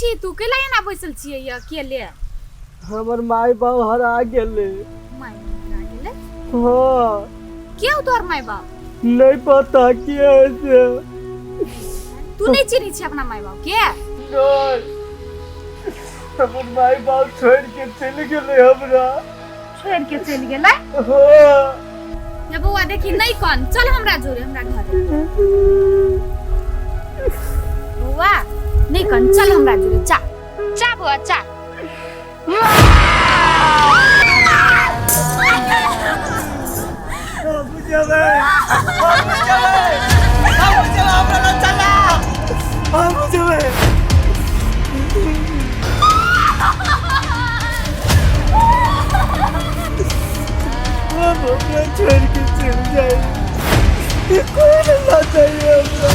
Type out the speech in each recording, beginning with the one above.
छी तू केला एना बैसल छियै अकेले? हमर माय बाप हरा गेलै। माय बाप हरा गेलै? हाँ। के हौ तोहर माय बाप? नहीं पता के है से। तू नहीं चिन्है छी अपना माय बाप के? नहीं, हमर माय बाप छोड़ के चलि गेलै हमरा। छोड़ के चलि गेलै? हाँ। ये बौआ देखी नहीं कन, चल हमरा जोरे हमरा घर। बौआ नहीं कन, चल हमरा जोरे, चा चा बौआ चा। बाबू जेबै, बाबू जेबै, बाबू जेबै, हमरा लग चला, बाबू जेबै। हम हमरा छोड़ के चल जाए, ये कोई नहीं ना चाहिए हमरा।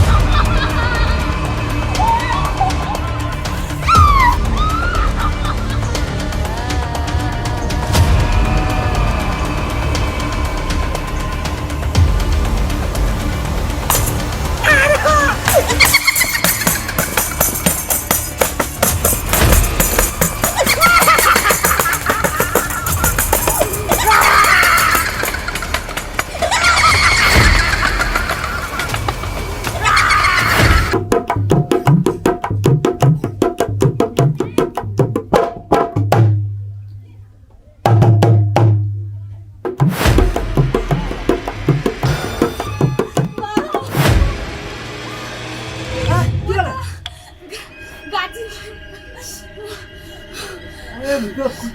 गाछी।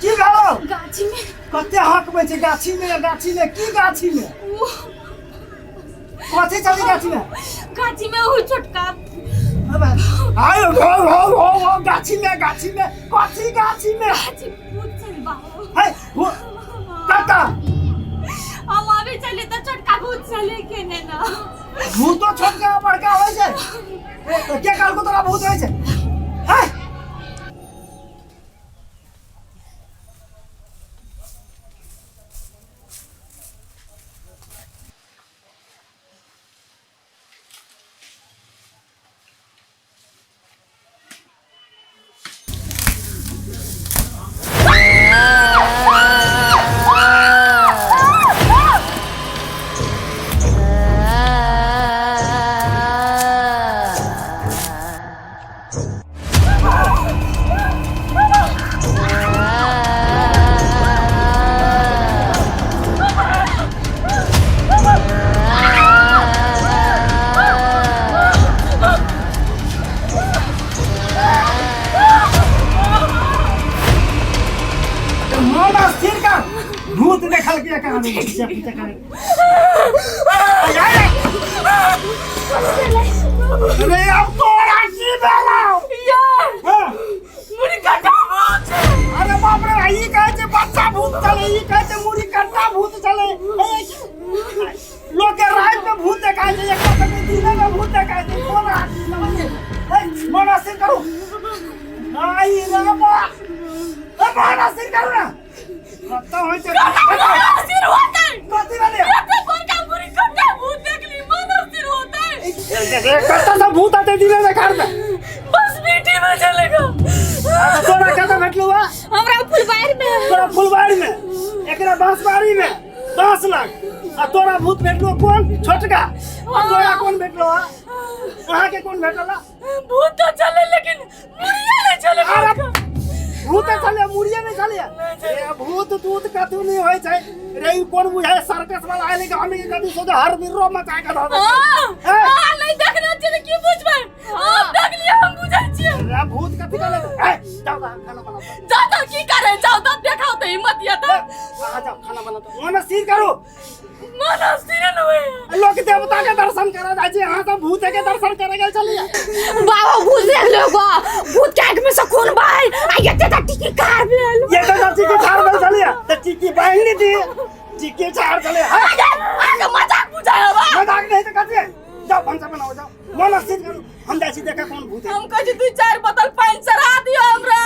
की भेलो? गाछी में। कते हकबै छै गाछी में? गाछी में की? गाछी में कथी चली गाछी में? गाछी में वो छोटका। आयो हो हो हो हो, गाछी में, गाछी में कथी? गाछी में गाछी भूत चल बाबू। है वो काका। हम अभी चले तो छोटका भूत चले के ने ना। भूतो छोटका बड़का होइ छै? ए, के कहलको तोरा भूत होइ छै? है मन स्थिर कर, भूत देखल के कहानी पीछे पीछे करे। अरे अब तोरा की भेलौ? हाँ? मुड़ी कटा भूत। अरे बाप रे, ई कहै छै बच्चा भूत चले, ई कहै छै मुड़ी कट्टा भूत चले। लोग के रात में भूत देखाय छै, एकरा सबके दिने में भूत देखाय छै। कोन आदमी समझ? ए, मन स्थिर करू। आई रे बा, ए, मन स्थिर करू ना, कत्ता होइ छै? स्थिर होतै। कथी भेलै? एते बड़का मुड़ी कटा भूत देखली, मन स्थिर होतै। कत्ता सब भूत आते दिने में घर में? बस बेटी में चलेगा। तोरा कतऽ भेटलौ बा? हमरा फुलबाड़ी में। तोरा फुलबाड़ी में, एकरा बांसबाड़ी में 10 लाख। आ तोरा भूत भेटलो कोन? छोटका। आ तोरा कोन भेटलो? हा, अहाँके कोन भेटल? भूत तो चले लेकिन मुड़िया नहीं चले। अरे भूत चले, मुड़िया नहीं चले। ए, भूत तूत कथू नहीं होय छै रे। ई कोन बुझाय सर्कस वाला आइले गाँव में, कथू सोचे हर बिर्रो मचाय के धऽ देतै। हाँ। ए। हाँ, नहीं देखना चाहिए की बुझबै? हम देख लिया, हम बुझै छियै। रे भूत कथी कहले? ए, जाओ जाओ, खाना बनाओ। जाओ तो की करे? जाओ तो देखाओ तो हिम्मत या तो। अहाँ जाओ, खाना बनाओ, मन स्थिर करू। मन स्थिर न होय। लोक देवता के दर्शन करे जाइ छै, अहाँ सब भूत के दर्शन करे गेल छलियै। बाबा, भूत देख लो गो, भूत के आंख में से खून बहल आ एते टा टिकी कार भेल। ये तो टिकी छाड़ भेल छलियै तऽ टिकी बान्हि दी, टिकी छाड़ छलै। हाँ। आगे आगे मजाक बुझाय बा। मजाक नहीं तऽ कथी है? जाओ, भनसा बनाओ, जाओ, मन स्थिर करू, हम जाइ छी देखे कोन भूत है। हम कहै छी दू चार बोतल पानि चढ़ा दियौ हमरा।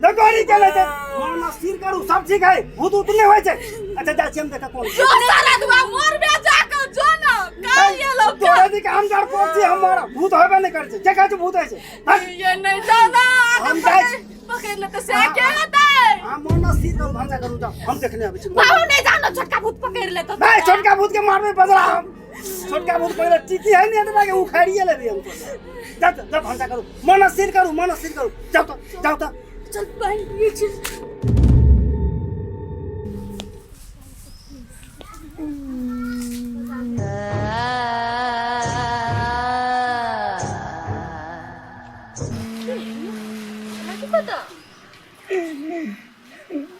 लगोरी के ले छै। मन स्थिर करू, सब ठीक है, भूत उत नहीं होइ छै। अच्छा, जाइ छी हम देखे कोन जो सारा दुआ मोर बे जाके जो न काल ये लोग। तोरे छी कि हम डरपोक छी, हम मरब। भूत होबे नहि करै छै। के कहै छै भूत होइ छै? हट। ये नहि दादा। हम जाइ छी। पकड़ लेतै से के हेतै? अहाँ मन स्थिर करू, भनसा करू, जाउ, हम देखने अबै छी। बाबू नहि जानो, छोटका भूत पकड़ लेतौ। नहीं, छोटका भूत के मारबे बदला हम। छोटका भूत पहिले टिकी है नहीं एतना के उखाड़िए लेबै हम तो। जाउ तऽ, जाउ भनसा करू, मन स्थिर करू, मन स्थिर करू, जाउ तऽ, जाउ तऽ। चल भाई, ये चीज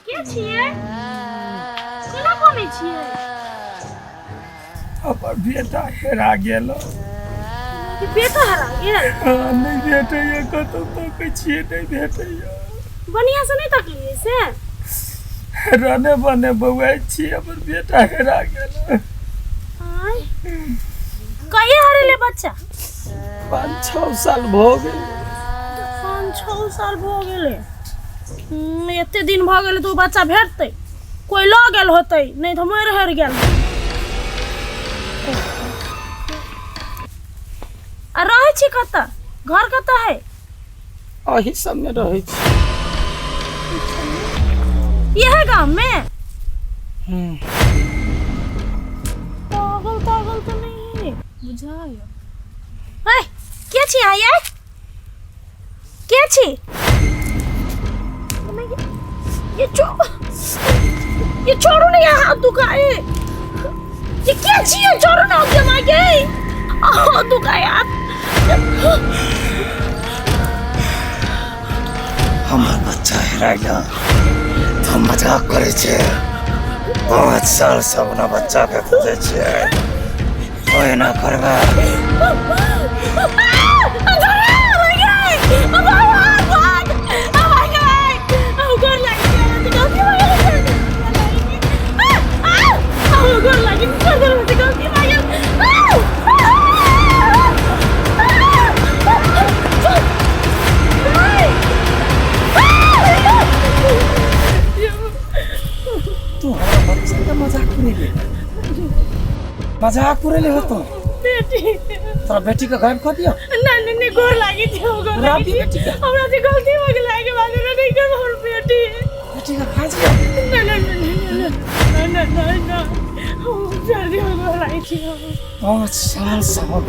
के छियै? केना कनै छियै? हमर बेटा हेरा गेल। कि बेटा हरा गेल? हँ, नहि भेटैए, कतहु तकै छियै, नहि भेटैए। बढ़िआँ से नहि तकलियै से? रने बने बौआइ छी, हमर बेटा हेरा गेल। आँय, कहिया हरेले बच्चा? 5-6 साल भऽ गेल। 5-6 साल भऽ गेलै। एते दिन भऽ गेलै तऽ ओ बच्चा भेटतै? कोइ लऽ गेल होतै, नहि तऽ मरि हरि गेल। आ रहै छी कतऽ? घर कतऽ है? अही सबमे रहै छी। इएह गाम में? पागल तागल तऽ नहीं है? बुझाय। है के छी अहाँ ये? के छी? ये छो, ये छोड़ू नहीं, हाथ दुखाए। ये के छी ये? छोड़ू ना जमा के, हाथ दुखाए हाथ। हमर बच्चा हेरा गेल तऽ हम मजाक करै छियै? 5 साल से अपना बच्चा के खोजै छियै, तो एना करबै? तू हमरा बच्चा के मजाक उड़ेले, मजाक उड़ेले हो तू? बेटी। तोरा बेटी के गायब कऽ दियौ? नहीं नहीं नहीं, गोर लागी थी, गोर उड़ा लागी दी थी। बेटी के। हमरा से गलती हो गेलै के बाद नहीं कर, हमर बेटी। बेटी के खा जियौ? नहीं नहीं नहीं नहीं नहीं नहीं नहीं नहीं, हम छोड़ दियो, गोर लागी थी। 5 साल से हम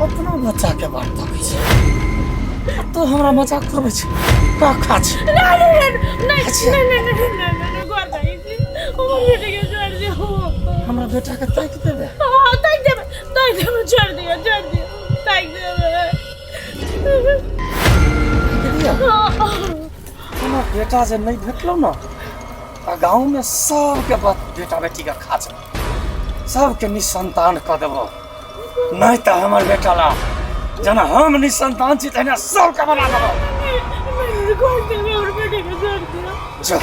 अपना बच्चा के बाट तकै छी आ तू हमरा मजाक करबै छै? का खा छी? नहीं नहीं नहीं। अच्छा। नहीं नहीं नहीं नहीं नहीं, गोर लागी थी, हमर बेटी के छोड़ दियो। हमरा बेटा के ताकि देबै? हाँ, ताकि देबै, ताकि देबै, छोड़ दियो, छोड़ दियो, ताकि देबै। ताकि दियौ? हाँ। हमर बेटा जे नहि भेटलौ ने तऽ गाँवमे सबके बेटा बेटीके खा जेबौ, सबके निसंतान कऽ देबौ। नहि तऽ हमर बेटा ला जेना हम निसंतान छी तहिना सबके बना देबौ। नहीं, गोर देबै, हमर बेटी के छोड़ दियो। जो।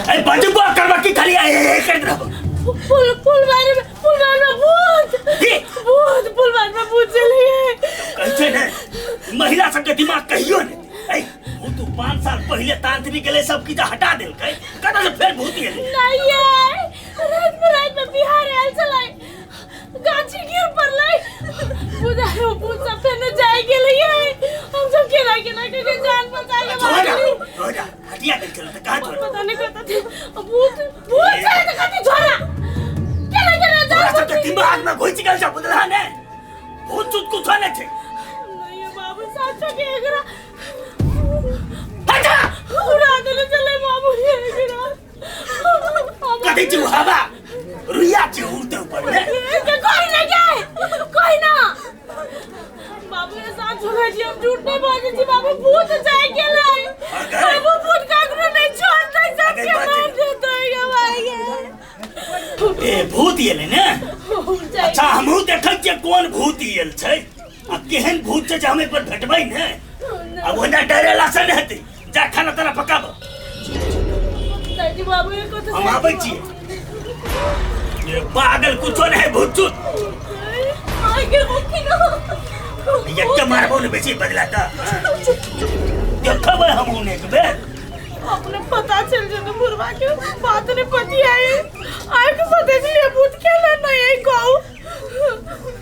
अरे बजबो करबा की खाली ए ए करैत रहबो? पुल फुलबारी में, फुलबारी में भूत। की? भूत, फुलबारी में भूत चले गए। कहै छै ने, महिला सबके दिमाग कहियो ने। ऐ भूत 5 साल पहिले तांत्रिक गेलै, सब किछु हटा देलकै, कतऽ से फेर भूत गेलै? नहीं ये रात में बिहार आयल छलै, गाछी गिर पड़लै, बुझाय भूत सब फेर जाय गेलै। हम सब केना केना के जान बचा के छोड़ा। भागली। छोड़ा, हटिया गेल छलै तऽ कहाँ छोड़ा? पता नहीं कतऽ थे भूत, भूत छलै तऽ कथी झोरा, केना केना तोरा जान सबके दिमाग में घुसि गेल छै, बुझलह ने? भूत तूत कुछो नहि छै। नहीं बाबू, साचो के एकरा हटा। उड़ा देले चले बाबू एकरा। कथी छै? हवा रुइया छै, उड़ते ऊपर ने। के कोई ना जाए, कोई ना। बाबू, ये साथ छोड़ै छी, हम झूठ नहीं बाजै छी बाबू, भूत जाय गेलै। अगर- बाबू, भूत ककरो नहीं छोड़तै, सबके अगर मार देतै गे भाई गे। ए भूत एलै ने? अच्छा, हमहूँ देखै छियै कोन भूत एल छै आ केहन भूत छै जे हम एक बेर भेटबै ने। आ ओना डरेला से नहि हेतै। जा, खाना ताना पकाबो। दादी बाबू ये कथी? हम आबै छियै। ये पागल, कुछो नहीं भूत चूत। आगे मुखी ना। एक मारबो ने बेसी बदला त देखबै हम एक बेर। अपने पता चल जेतै बुढ़वा के बात नहीं पति आई आइ के से देख लिया भूत केना नहीं आई कहू।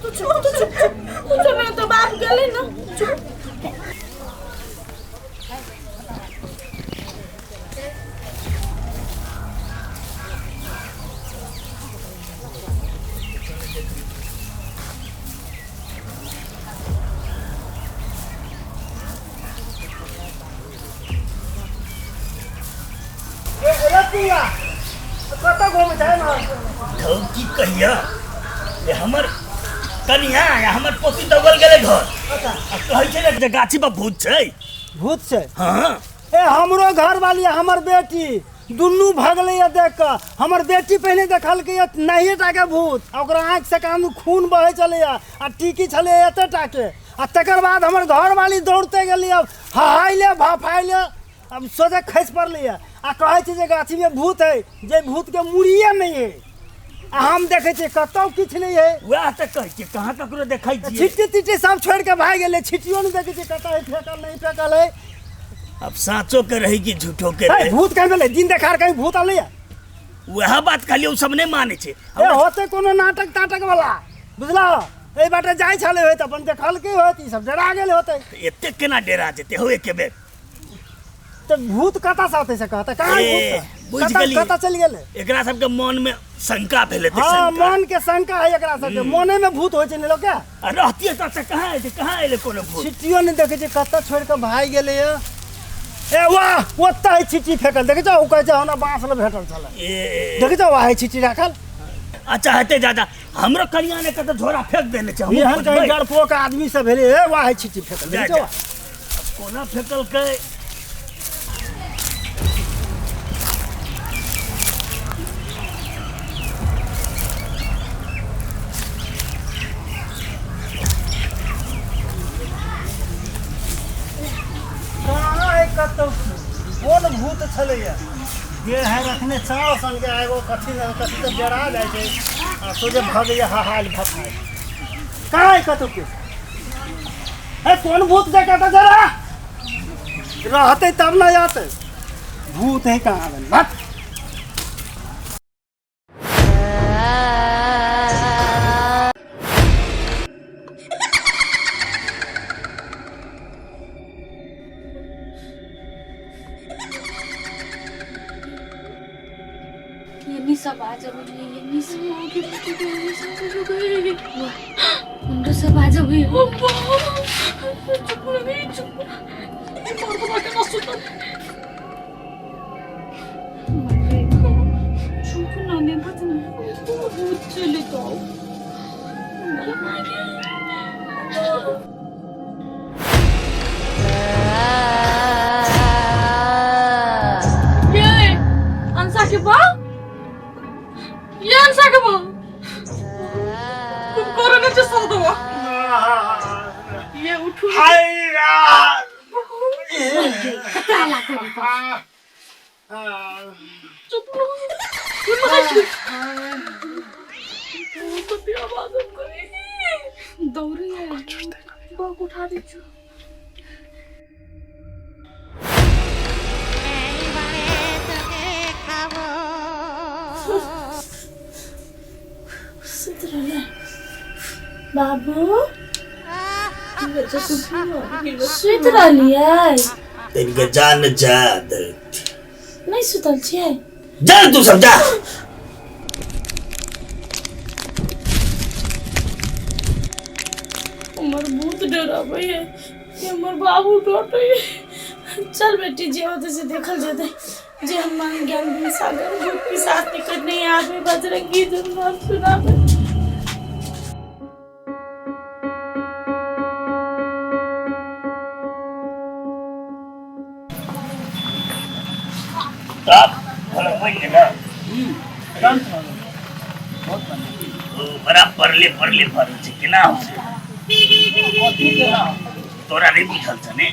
तू चुप, तू चुप, कुछो नहीं तो बाप गेलै ना, चुप। कतऽ घुमै छै ने? धौ, की कहिया जे हमर कनिया या हमर पोती दौगल गेलै घर आ कहै छै ने जे गाछी पर भूत छै। भूत छै? हाँ। ए, हमरो घर वाली आ हमर बेटी दुनू भगलै देख कऽ। हमर बेटी पहिने देखलकै नहिए टाके भूत आ ओकरा आँखिसँ कान खून बहै छलैए आ टीकी छलैए एते टाके। आ तकर बाद हमर घरवाली दौड़ते गेलै, अब हहाइले भफाइले, अब सोझे खसि पड़लैए आ कहै छै जे गाछीमे भूत है, जे भूतके मुड़िए नहि है। आ हम देखै छियै कतौ किछु नहि है। वएह तऽ कहै छियै, कहाँ ककरो देखै छियै? छिट्टी तिट्टी सब छोड़ि कऽ भागि गेलै। छिट्टियो नहि देखै छियै कतऽ है, फेकल नहि फेकल है। अब साँचो के रही कि झूठो के है रही? भूत कहीं भेलै? दिन देखार कहीं भूत अलैया? वएह बात कहलियै, ओ सब नहि मानै छै। ए, होते कोनो नाटक ताटक वाला, बुझला? एहि बाटे जाइ छलै होइत, अपन देखलकै होइत, ई सब डरा गेल होतै। एते केना डरा जेतै हो एके बेर? तऽ भूत कतऽ से अतै से कहतै? कहाँ ए, भूत? बुझि कतऽ गेलियै। कतऽ चलि गेलै? एकरा सबके मन में शंका भेलै तऽ हाँ, शंका। मन के शंका है एकरा सबके, मने में भूत होइ छै ने लोक के। आ रहतियै तऽ से कहाँ एतै? कहाँ एलै कोनो भूत? छिट्टियो नहि देखै छै, कतऽ छोड़ि कऽ भागि गेलै। ए वाह, ओतऽ है छिट्टी फेकल, देखै छौ? ओ कहै छै हमरा बाँस लग भेटल छलै। ए, देखै छौ, वाह, है छिट्टी राखल। अच्छा हेतै दादा, हमरो कनिया ने कतऽ झोरा फेंक देने छै, हमहूँ एहन खोजबै। कहीं डरपोक आदमी सब भेलै। ए वाह, है छिट्टी फेकल, जा, देखै छौ? जा। कोना फेकलकै? कहाँ है कतौ? कोन भूत छलैया जे है रखने चाव सन के? एगो कथी ने कथी तऽ जरा जाइ छै आ सोझे भगैया हाहाल भफाइ। कहाँ है कतौ के? है कोन भूत देखा तऽ जरा रहतै तब ने आते। भूत है कहाँ बन भट। ये सब आ जाओ, ये सब उनको सब आ जाओ। चुप रही, चुप। चुप ना ने बच भूत चले जाओ। ये अंसा के बा, ये अंसा के बा, तुम करो ना चल दो। ये उठू। हाय यार। चुप लो, ये मार कति आवाज करे। दौड़ी है, बाप उठा दी छु। सुत रहले बाबू, सुति रहलियै? तनिके जान जा दैत। नहि सुतल छियै? जा, तू सब जा। हमर भूत डराबै है कि हमर बाबू डटै है? चल बेटी, जे होतै से देखल जेतै। जे हनुमान ज्ञान गुण सागर, भूत पिशाच निकट नहीं आवे, बजरंगी धुन नाम सुनावे। तब भला बनि गेलै। बड़ा परले परले भरल छै, केना होतै? कथी केना? तोरा नहि बुझल छ ने?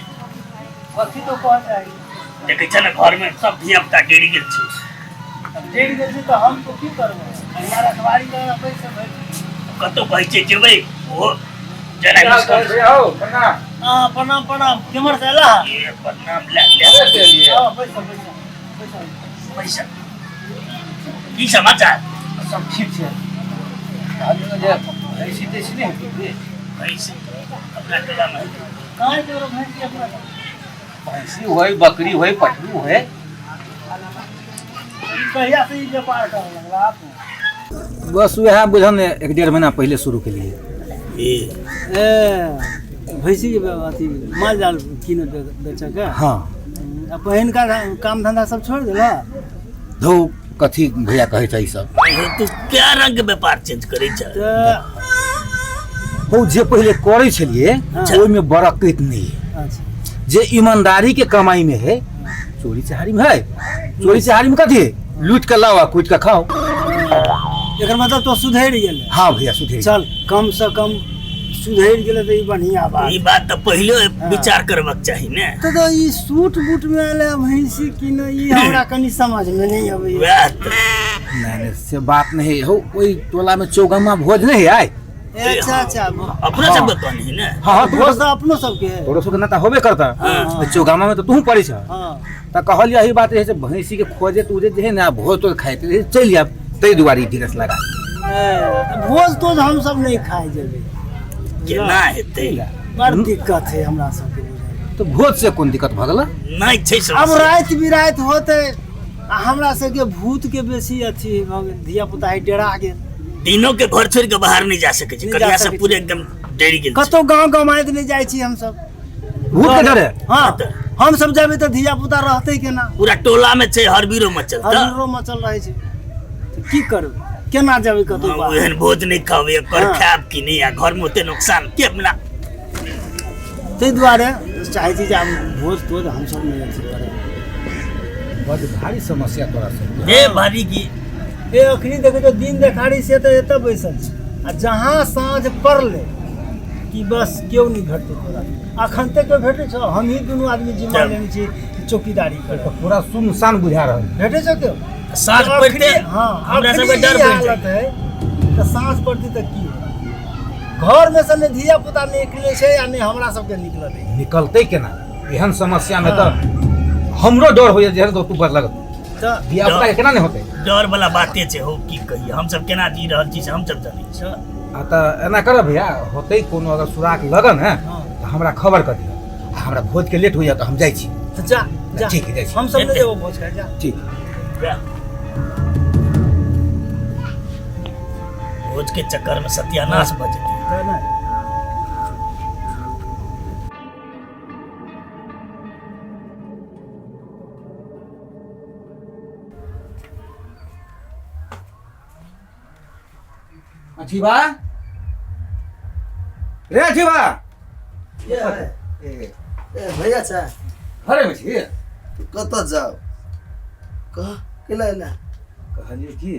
कथी तो कह चाही? देखै छ ने, घरमे सब धिया पुता डरि गेल छै। डरि गेल छै तऽ हम तो की करबै? अहिना रखवारी करऽ पैसे भरि। कतौ कहै छै जेबै, ओहो जेनाइ मुश्किल छै। हँ, प्रणाम प्रणाम। केम्हर से एला? ए, प्रणाम ले ले। हँ, पैसा पैसा पैसा पैसा। की समाचार? सब ठीक छै। कहलियै जे भैंसी तैसी नहि हेतै की? भैंसी अपना टोलामे हेतै? कहाँ केकरो भैंसी अपना? भैंसी होय, बकरी होय, पटरू होय। कहिया से ई व्यापार करऽ लगला तू? बस वएह बुझल ने, 1-1.5 महीना पहिले शुरू केलिए। ए। ए, भैंसी के अथी माल जाल किने बेचऽ के? हाँ। आ पहिनका काम धंधा सब छोड़ि देला? धौ, कथी भैया कहै छै ई सब? तू क्या रंग के व्यापार चेंज करै छ? तऽ हौ, जे पहिले करै छलिए ओहिमे बरकत नहि है। अच्छा। जे ईमानदारी के कमाई में है, चोरी चहारी में है। चोरी चहारी में कथी है? लूट के लाओ आ कूट के खाओ। एकर मतलब तो सुधरि गेलै? हाँ भैया, सुधरि। चल, कम से कम सुधरि गेलै तऽ ई बढ़िया बात। ई बात तऽ पहिले विचार करबाक चाही ने। तऽ ई सूट बूट मे एलै भैंसी कि नहि, ई हमरा कनि समझ मे नहि अबैया। वएह तऽ। नहीं नहीं, से बात नहीं हो। ओहि टोला में चौगम्मा भोज नहीं है? अच्छा अच्छा। अपना सबके कहनी है ने? हाँ हाँ। भोज तऽ अपनो सबके है। तोरो सबके नाता होबे करता। हाँ। चौगामा में तो तू पड़े छ। हाँ। तऽ कहल यही बात रहे से भैंसी के खोजे उजे जे है ने, भोज तोज खाइत रहे, चलि जायब, ताहि दुआरे ई ड्रेस लगा। ए, भोज तोज हम सब नहि खाइ जेबै। केना हेतै? बड़ दिक्कत है हमरा सबके बुझाइ। तऽ भोज से कोन दिक्कत भऽ गेल? नहि छै अब समस्या। राति बिराति होतै आ हमरा सबके भूत के बेसी अथी भऽ गेल, धिया पुता है डरा गेल। दिनों के घर छोड़ के बाहर नहीं जा सके छै। नहि जा कनिया सब सकै पूरे एकदम डरि गेल छै। कतौ गाँव गमाइत नहि जाइ छी हमसब। भूत के डरे? हाँ, हमसब जेबै तऽ धिया पुता रहतै केना? पूरा टोला में छै, हरबीरो मचल तऽ हररो मचल रहै छै, तऽ की करबै? केना जेबै कतौ बाहर? एहन भोज नहि खाबै एकर। हाँ। खायब कि नहि? आ घर में ओते नुकसान के अपना। ताहि दुआरे चाहै छी जे आब भोज तोज हमसब नहि अथी करब। बड भारी समस्या तोरा सब। हे भारी की। ए, अखनी देखै छौ दिन देखारी से तऽ एतऽ बैसल छी, आ जहाँ साँझ पड़लै कि बस केओ नहि भेटतौ तोरा। अखन तक केओ भेटै छौ? हमही दुनू आदमी जिम्मा लेने छी चौकीदारी करे। तऽ पूरा सुनसान बुझा रहल है। भेटै छौ केओ? साँझ तऽ पड़िते हाँ, हमरा अखनी सबके डर ई बढ़ि हालत है तऽ साँझ पड़तै तऽ की होतै? घर में से नहि धिया पुता निकलै छै आ नहि हमरा सबके निकलऽ दै। निकलतै केना एहन समस्या में? तऽ हमरो डर होइए जेहन तू बड़ लगत। तऽ धिया पुता के केना नहि होतै? डर वाला बाते छै हो, की कहिए, हम सब केना जी रहल छी से हम सब जानै छी। आ तऽ एना करब भैया, होतै कोनो अगर सुराग लगन है तऽ हमरा खबर कर दिअ। आ हमरा भोज के लेट होइए, तऽ हम जाइ छी। तऽ जा जा। ठीक है, जाइ छी। हम सब नहि जेबो भोज खाइ, जा। ठीक। वएह। भोज के चक्कर में सत्यानाश भऽ जेतै। तऽ नहि। अठीबा रे, अठीबा। ए भैया छ? घरेमे छी। कतऽ जाउ, कह, केला एला? कहलियै कि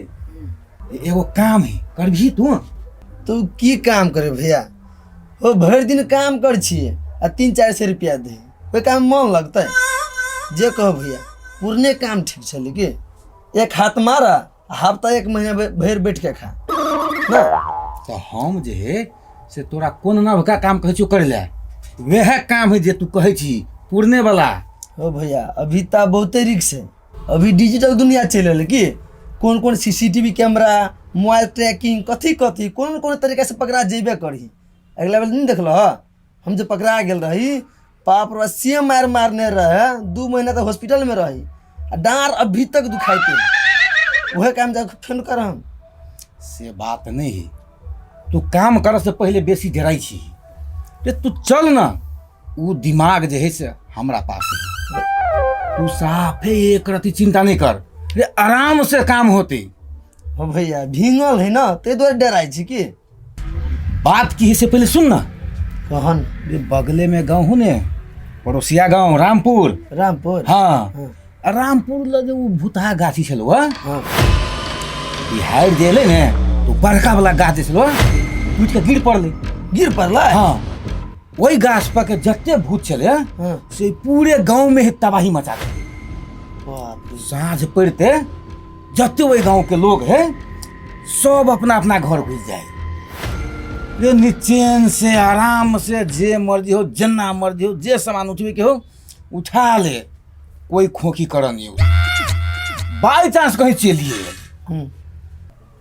एगो काम है, करबही तू? तू की काम करे भैया? हो, भरि दिन काम कर छियै आ 300-400 रुपया दे, ओहि काम मन लगतै? जे कह भैया, पुरने काम ठीक छलै कि एक हाथ मारा, हफ्ता एक महीना भरि बैठ के खा ना। तऽ हम जे है से तोरा कोन नवका काम कहै छियौ करै लए, वएह काम है जे तू कहै छी पुरने वाला। हो भैया, अभी तऽ बहुते रिक्स है। अभी डिजिटल दुनिया चलि रहल है कि कोन कोन सीसीटीवी कैमरा, मोबाइल ट्रैकिंग, कथी कथी, कोन कोन तरीका से पकड़ा जेबे करही। अगला बेर नहि देखलह, हम जे पकड़ा गेल रही, बाप रे, से मार मारने रहे, 2 महीना तक हॉस्पिटल में रही आ डाँर अभी तक दुखाइते। वह काम जाके फेन कर हम? से बात नहीं है। तू काम करे से पहले बेसी डराइ छी रे। तू चल ना, उ दिमाग जे है से हमरा पास है। तू साफे एक रति चिंता नहीं कर रे, आराम से काम होते। हो भैया, भींगल है ना, ताहि दुआरे डराइ छी की। बात की है से पहले सुन ना। कहन। ये बगले में गाँव हो ने, पड़ोसिया गाँव, रामपुर। रामपुर? हाँ। हाँ। आ रामपुर लगे उ भूतहा गाछी छलो। हाँ। हाँ। बिहार जे एलै ने तो बड़का वाला गाछ जे छलो टूटि के गिर पड़लै। गिर पड़लै? हाँ, ओहि गाछ पर के जते भूत छलै से पूरे गाँव में तबाही मचा देलकै। साँझ पड़ते जते ओहि गाँव के लोग है सब अपना अपना घर घुस जाए रे, निचैन से आराम से जे मर्जी हो जेना मर्जी हो जे सामान उठबे के हो उठा ले, कोई खोखी कर नहीं हो। बाई चांस कहीं चलिए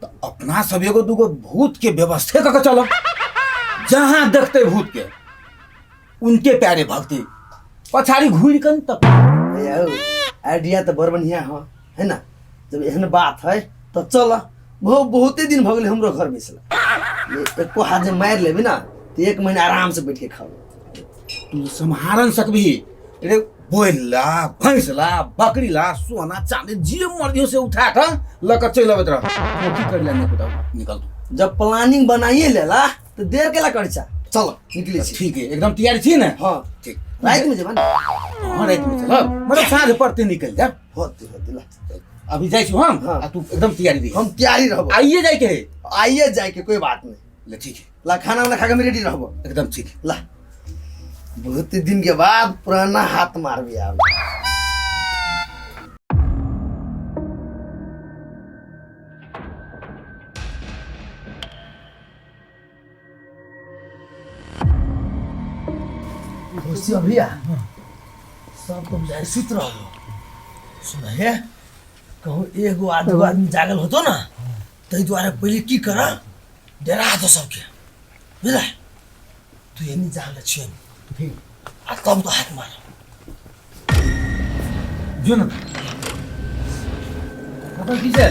तो अपना सब एगो दूगो भूत के व्यवस्था कऽ के चलो, जहाँ देखते भूत के उनके प्यारे भक्ति पछाड़ी घूर कन तक। आइडिया तो बड़ बढ़िया हो है ना, जब एहन बात है तो चल। बहुते दिन भऽ गेलै हमरो घर बैसला, एको हाथ जे मारि लेबी ना तो एक महीना आराम से बैठ के खाओ। तू सम्हारन सकबी रे, बैल ला भैंस ला बकरी ला सोना चांदी जे मर्जी हो से उठा के लऽ के चलि अबैत रह, की कर ले निकल तू। जब प्लानिंग बनाइए लेला तो देर केला करै छा, चलो निकले छी। ठीक है, एकदम तैयारी छी ना? हाँ ठीक, रात में जेबा ना? हाँ रात में चलब, मतलब साँझ पड़ते निकल जा। होते होते ला अभी जाइ छी हम। हाँ। आ तू एकदम तैयारी रही। हम तैयारी रहबो। आइए जाए के है? आइए जाए के, कोई बात नहीं। ले ठीक है, ला खाना वाना खा के हम रेडी रहबो। एकदम ठीक। ला बहुत दिन के बाद पुराना हाथ मारबी आब। खुशी भैया सब तुम जाए सुत रहो। सुन हे, कहूँ एगो आधगो आदमी जागल होतो ना ताहि दुआरे पहिले की कर डरा दो सबके, बुझल? तू एनी जागल छियन ठीक, आ तब तो हाथ मार जो ना कतऽ की छै?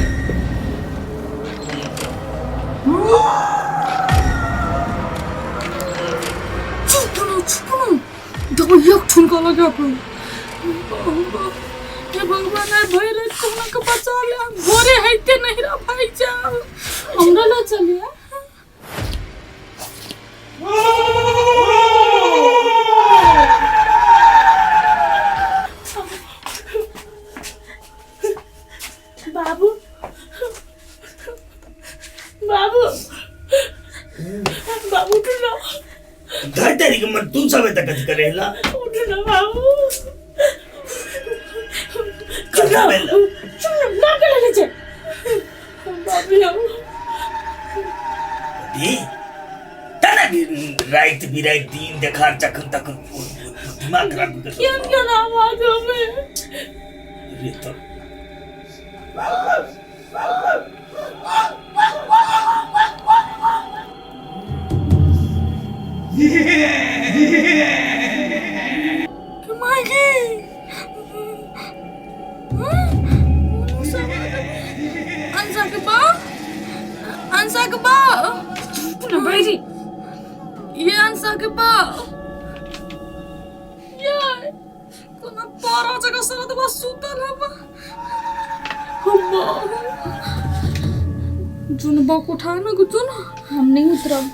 चुप न चुप न, देखो एक ठुनका लगा पर। हे भगवान, आइ भरि राति कहुना के बचा ले, भोरे होइते नहीं रा भाई जाओ हमरा ला चलिए। बाबू बाबू बाबू उठू ना। धर तेरी के मन तू सब तक कथी करे ला? उठू ना बाबू। कथा भेल? चुप ना के लेले छे बाबू। दी तना रात बिरात दिन देखार जखन तखन दिमाग खराब कर। केहन केहन आवाज होवे रे तो मागी अंसा के बा, अंसा के बा, चुप ना भाई, ये अंसा के बा, ये कोना पारा जगह सरद बा सुतल हबा। जुन बा को उठा ना गुजु ना, हम नहीं उतरब।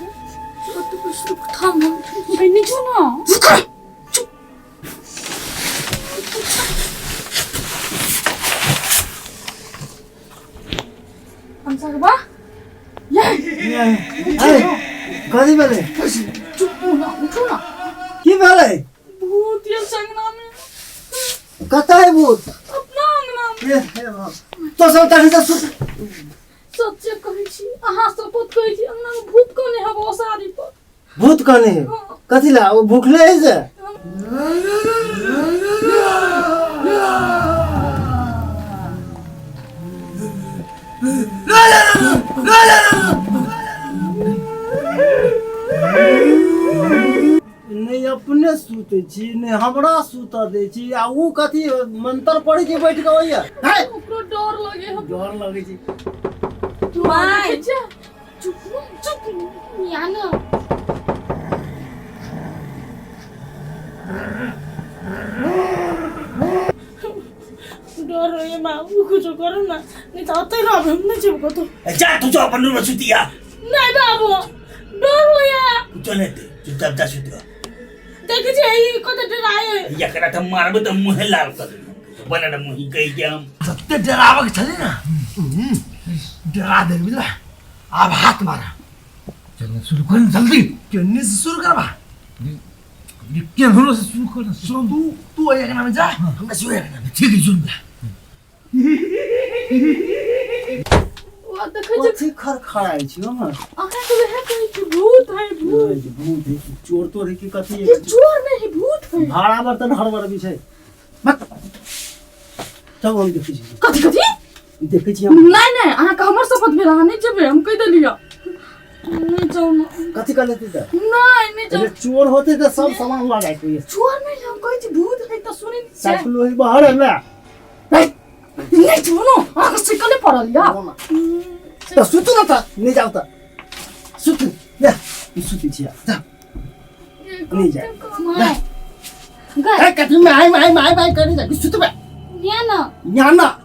तो बस रुक थाम हम भाई नहीं जो ना। चुप। अंसा के बा, ये अरे कथी भेलै? चुप ना उठो ना। की भेलै? भूत ये संगना में। कतऽ है भूत? अपना अंगना में। हे हे बाप, तो सब तखन से सुत। सच्चे कहै छी, अहाँ शपथ कहै छी, अंगना में भूत कने हब ओसारी पर। भूत कने है? कथी ला ओ भूखले है से? नहीं अपने सुते छी नहीं हमरा सुतऽ दै छी, आ ऊ कथी मंत्र पढ़ै छी बैठ के ओइया। ओकरो डर लगे हब। डर लगे छी। माय चुप चुप या ना। डर होइए बाबू, कुछो करू ना, नहीं तो ओतै रहब, हम नहीं जेब कतौ। जा तू जो अपन रूम में सुतिया। नहीं बाबू डर होइए। कुछो नहीं दे, चुपचाप जा सुतिया। देखै छी ई कते डराए। एकरा त मारबै त मुँहे लाल कर देबै, बना मुँही कहि के हम। जते डराबक छलै ना डरा देल, बुझला? आब हाथ मारा। चल शुरू कर जल्दी। केने से शुरू करबा? केहनो से शुरू कर। सुन, तू तू ओहि अंगना में जा, हमरा से ओहि अंगना में। ठीक है, सुन। ओ देखै छै। कथी खड़खड़ाइ छी हमर? अहाँ के वएह कहै छी, भूत है, भूत। भूत है कि चोर तोर है कि कथी? ये चोर नहीं है, भूत है। भाड़ा बर्तन हड़बड़ भी छै। तब हम देखै छी। कथी कथी देखै छी हम? नहीं नहीं, अहाँ के हमर शपथ भेल, अहाँ नहीं जेबै, हम कहि देलियै, नहीं जाउ ना। कथी कर लेते तऽ? नहीं नहीं जाउ। अरे चोर होते तऽ सब सामान लऽ जाइत। चोर नहीं, हम कहै छी भूत है तऽ सुनै नहि छियै। साइकिल वही बाहर है ना? नहीं जाउ ना, अहाँ के साइकिले पड़ल या। तऽ सुतू ना, तऽ नहि जाउ तऽ सुतू। ले, सुतै छी जा। नहीं जाए। माय गए। ए कथी में आई आई आई आई करे जा, सुतबे। या ना। यहाँ ना।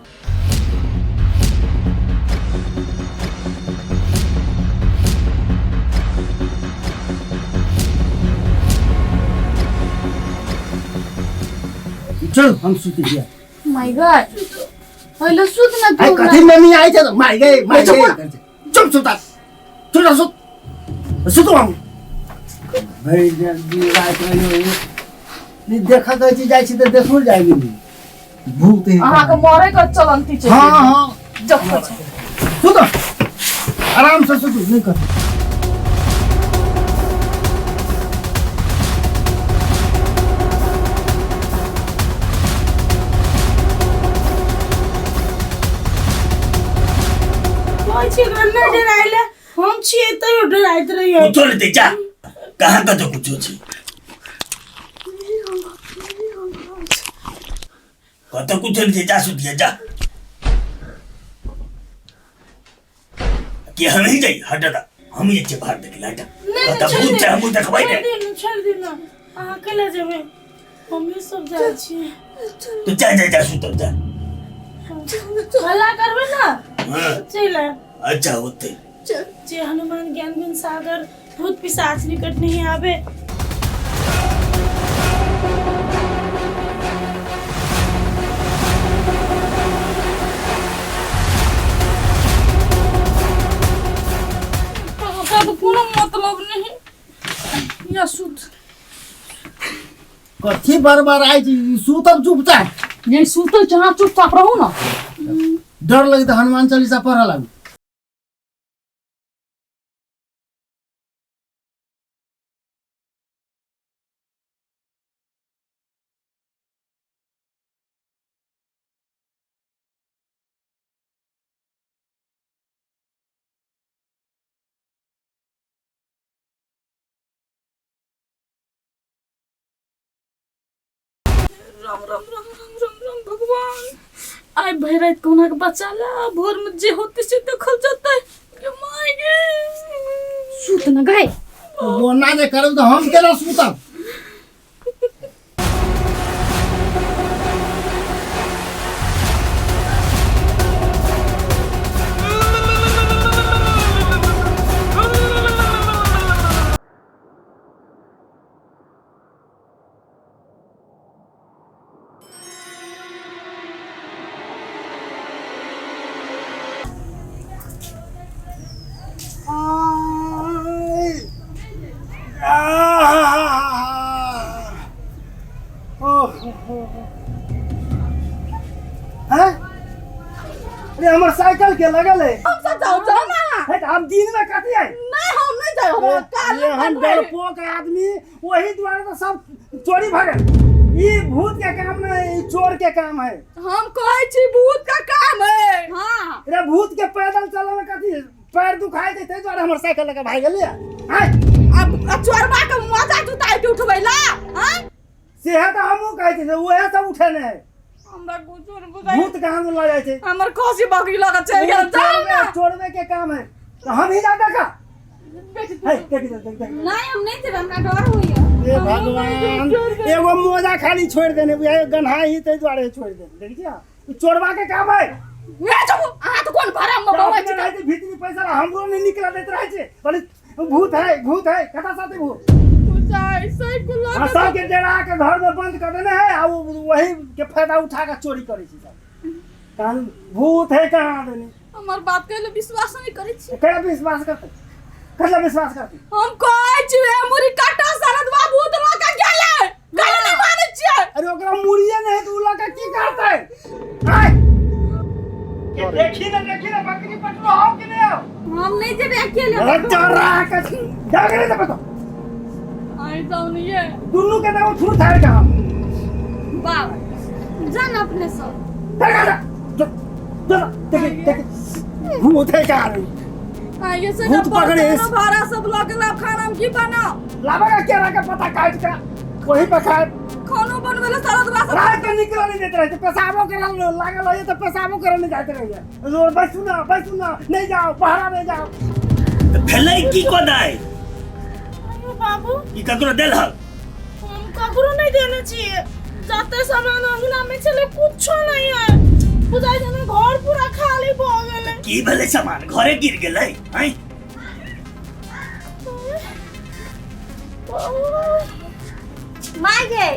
चल, हम सुते छियै। My God, पहिले सुत ना। आई तू कथी मम्मी आई छै माय गए माय गए। चुप, सुता, चुप, सुत, सुतू। हम भरि दिन राति में नहीं देखत होइ छी, जाइ छी तऽ देखल जाइ गेली भूत है। अहाँ के मरे के चलंती छै। हाँ हाँ। जखन छै। सुत, आराम से सुतू, नहीं कर। कहै छी एकरा नहि डराइले, हम छियै तैयो डराइत रहियै। कुछो नहीं दे, जा कहाँ कतो कुछो छै, कतो कुछो नहीं छै, जा सुतिया जा। कि हम ही जाई, हट दा, हम ही जाइ बाहर देखे, हट। कत भूत छै, हमहूँ देखबै छोड़ि ने। दियौ, छोड़ि दियौ ने, अहाँ केला जेबै? हमही सब जाइ छियै। तू जा जा जा, सुत जा। हल्ला करबै ने हाँ। चलि आयब। अच्छा होते। जे हनुमान ज्ञान गुण सागर, भूत पिशाच निकट नहीं आवे। ओकरा तऽ कोनो मतलब नहीं या सुत। कथी बड़बड़ाइ छी? सुतब चुपचाप। ये सुतल जहाँ, चुपचाप रहू ना। डर लगतै, हनुमान चालीसा पढ़ऽ लागू। राम राम राम राम राम राम भगवान, आइ भरि राति कहुना के बचा ला, भोर में जे होते से देखल जतै। गे my गे, सुत न गए। ओना जे करब तऽ हम केना सुतब? हैं? अरे हमर साइकिल के लगल है। हम सब जाओ, जाओ ना। हे, हम दिन में कथी है? नहीं, हम नहीं जाए, हमरा काल ये हम डरपोक आदमी, वही द्वारे तो सब चोरी भगल। ई भूत के काम नहीं, ई चोर के काम है। हम कहै छी भूत का काम है। हाँ। अरे भूत के पैदल चले में कथी पैर दुखाई दे, ताहि दुआरे हमर साइकिल लगा भाग गेलियै। आँय? अब चोरबा के मजा जुताई के उठबै ला, आँय? सेहे तऽ हमहूँ कहै छी, उएह सब उठेने है। हमरा कुछो नहीं बुझाइ। भूत कहाँ लऽ जाइ छै? हमर खसी बकरी लऽ के चलि गेल, जाउ ना। चोरबे के काम है तऽ हम ही जा देखा। हे, देख देख देख देख। नहीं, हम नहीं जेबै, हमरा डर होइया। हे भगवान, एगो मोजा खाली छोड़ि देने बुझाइ गन्हा ही, ताहि दुआरे छोड़ि देने। देखै छियै, चोरबा के काम है। ए चुप, अहाँ तऽ कोन भरम में बौआइ छी? अपने रहै छै भीतरी पैसा, हमरो नहीं निकल दैत रहै छै। बोले भूत है, भूत है, कतऽ साथे भूत? बुझाइ साइकिल लऽ आ के। सबके डरा के घर में बंद कर देने है, आ वही के फायदा उठा के चोरी करै छै सब। कहाँ भूत है, कहाँ देने? हमर बात कहले विश्वास नहीं करै छी। केना विश्वास करते, कथला विश्वास करते? हम कहै छी ए मुरी काटा शरदवा भूत लऽ के गेलै, कहले नहीं मानै छियै। अरे ओकरा मुड़िए नहीं तो उ लऽ के की करतै? आय के देखी ना, देखी ना बकरी पटलो हो कि नहीं हो? हम नहीं जेबै अकेले। अरे चोरा के जा के नहीं तो आई जाऊ नहीं है दुनू के देखो थूर थार के हम बाप जान अपने सब जा जा जा देखी देखी भूत है का आदमी। आइए से भूत पकड़े इस- भाड़ा सब लऽ के लाब, खाना में की बनाओ? लाबा का केरा के पत्ता काट के वही पे खाए। खानो बनबै ले सारा दुआ सब रात के निकल नहीं देते रहे, पेशाबो करे लागल रहे तो पेशाबो करे नहीं जाते रहे। रोड बैसू ना, बैसू ना, नहीं जाओ पहरा नहीं जाओ। तऽ भेलै की कोदाय? अरे बाबू ई ककरो देलहक? हम ककरो नहीं देने छियै। जते सामान अंगना में छलै कुछो नहीं है, बुझाइ छै ने घर पूरा खाली भऽ गेलै। की भेलै सामान घरे गिर गेलै? हैं माय गे,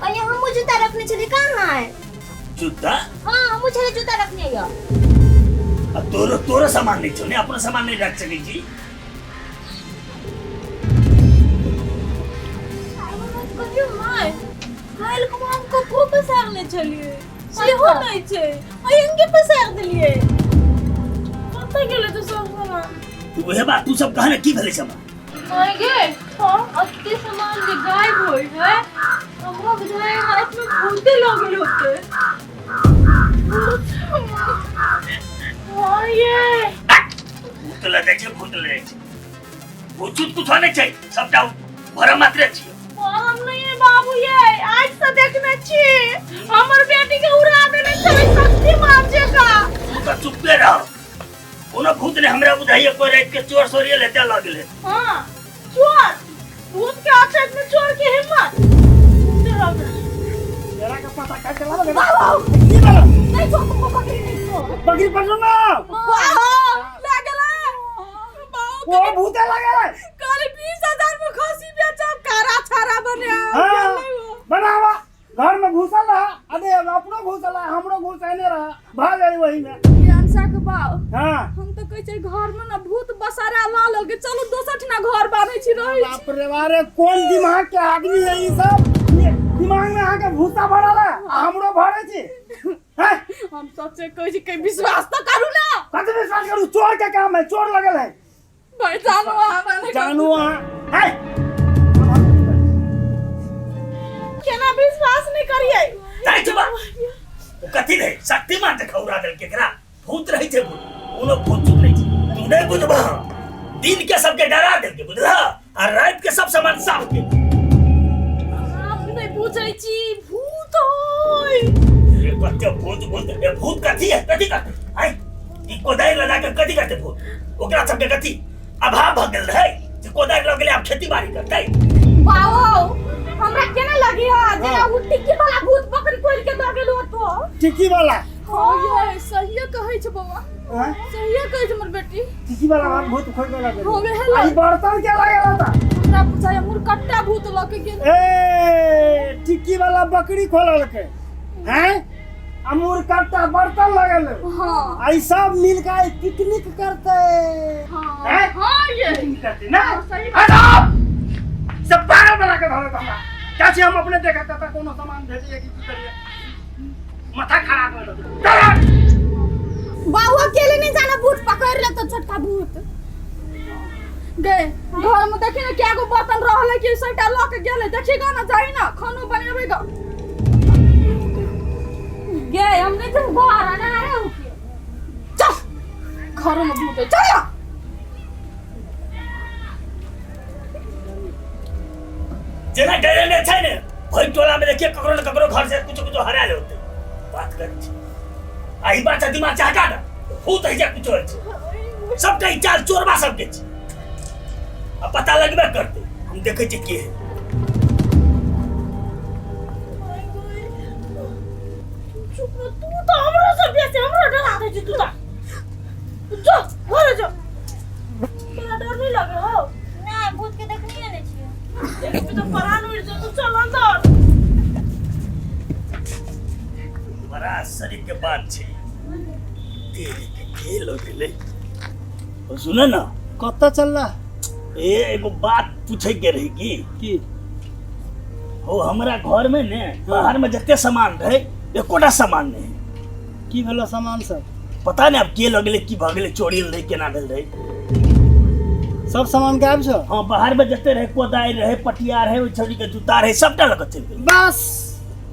अरे हमहूँ जूता रखने छली, कहाँ है? जूता? हाँ हमहूँ छली जूता रखने यो। आ तोरो तोरो सामान नहीं छौ ने, अपनो सामान नहीं रख सकै छी। कहियो माय, काल्हि को हम कपड़ो पसारने छलियै, सेहो नहीं छै, अहिंके पसार देलियै। कतऽ गेलै तऽ सब सामान? उहे बात तू सब कह ने की भेलै सामान? माय गे, हाँ अते सामान जे गायब होय है, हमरा बुझाइ रात में भूते लगल होते। हाँ ये भूत लग जाइ छै, भूत लग जाइ छै, भूत चूत कुछो नहीं छै, सबटा भरम मात्रे छियै। हम नहीं है बाबू, ये आज से देखने छी हमर बेटी के उड़ा देने छलै शक्तिमान जकाँ। तू तऽ चुप्पे रह, कोनो भूत ने हमरा बुझाइए कोई रात के चोर सोरिए लेते लग गेलै। हाँ चोर, भूत के आक्षेप में चोर के हिम्मत। केरा के पत्ता काट के लाबा के की भेलै? नहीं छोड़ तुमको बकरी नहीं छोड़। बकरी पटलो ना। वाह लागल वो भूते लागल। कल 20,000 में खसी बेचब, कारा छारा बने। हाँ बनावा घर में घुसल रहा, अरे अपनो घुसल रहा, हमरो घुसैने रहा, भाग जाई वही में। अंशा के बाप हाँ हम तो कहै छै घर में ना भूत बसारा ला लेलकै, चलू दोसर ठिना घर बान्है छी रहै छी। बाप रे बारे कौन दिमाग के आदमी है ई सब? ये दिमाग में अहाँ के भूसा भरल है आ हमरो भरे छी। हैं? हम सच्चे कहै छी, कहीं विश्वास तो करू ना। कथी विश्वास करू? चोर के काम है, चोर लगल है। भाई जानू अहाँ नहीं जानू अहाँ हैं? केना विश्वास नहीं करिए? ताइ चुप। ओ कथी रहै? शक्तिमान जकाँ उड़ा देलकै एकरा। भूत रहै छै भूत, कोनो भूत चूत रहै छै। तू नहीं बुझबह, दिन के सबके डरा देलकै बुझलह, आ रात के सब सामान साफ के। हम नहीं बुझै छी भूत होय। रे कते भूत भूत, ए भूत कथी है? कथी करतै? आइ ई कोदारि लगा के कथी करतै भूत? ओकरा सबके कथी अभाव भऽ गेल रहै जे कोदारि लऽ गेलै आब खेती बाड़ी करतै? बाबू हमरा केना लगी है जेना उ टिक्की वाला भूत बकरी खोल के दऽ गेल होतो। टिक्की वाला? हाँ ये सहिए कहै छै बौआ, हैं? सहिए कहै छै हमर बेटी। टिक्की वाला हम भूत खोल के लगे। हो गेल। आ ई बर्तन के लागल था? हमरा बुझाइ मुरकट्टा भूत लऽ के गेल। ए टिक्की वाला बकरी खोललकै हैं, आ मुरकट्टा बर्तन लगल। हाँ आ ई सब मिल के आई पिकनिक करते। हाँ हैं? हाँ ये पिकनिक करते ना? हाँ, सही बात। हटो! सब पागल बना के धरे हमरा। क्या छी हम अपने देखत त कोनो सामान भेजिए कि की करिए, माथा खराब हो गेल। बाबू अकेले नहीं जाना, भूत पकड़ ले तो छोटका भूत गए घर में। देखी ना क्या गो बर्तन रहले कि सबटा लऽ के गेलै। देखी गा ना, जाई ना खानो बनेबै गा। गे हम नहीं तुम घर आना रे उके, चल घर में भूत है, चल। जेना डरेने छै ने भरि टोला में देखिए ककरो ने ककरो घर से कुछ कुछ हरायल होते बात करै छै। आ ई बात से दिमाग से हटा दे, भूत है जे कुछो है छै, सबके ई चाल चोरबा सबके छै, आ पता लगबे करतै। हम देखै छियै के है। चुप रह, तू तो हमरो से बेसी हमरो डरा दै छी तू तो। जो घरे जो, तोरा डर नहीं लगे हो? नहीं भूत के देखनिए नहीं छियै। देखबी तो परान उड़ि जेतौ, चल अंदर। बड़ा शरीर के बात छै, के लऽ गेलै? ओ सुन ने। कतऽ चलला? ए एगो बात पूछे के रही। की की हो? हमरा घर में ने बाहर में जते सामान रहे, एकोटा सामान नहीं। की भेलो सामान सब? पता नहीं आब के लऽ गेलै, की भऽ गेलै, चोरी रहै, केना भेल रहै। सब सामान गायब छौ? हाँ, बाहर में जते रहे, कोदारि रहे, पटिया रहे, ओहि छौड़ी के जूता रहे, सबटा लऽ कऽ चलि गेलै। बस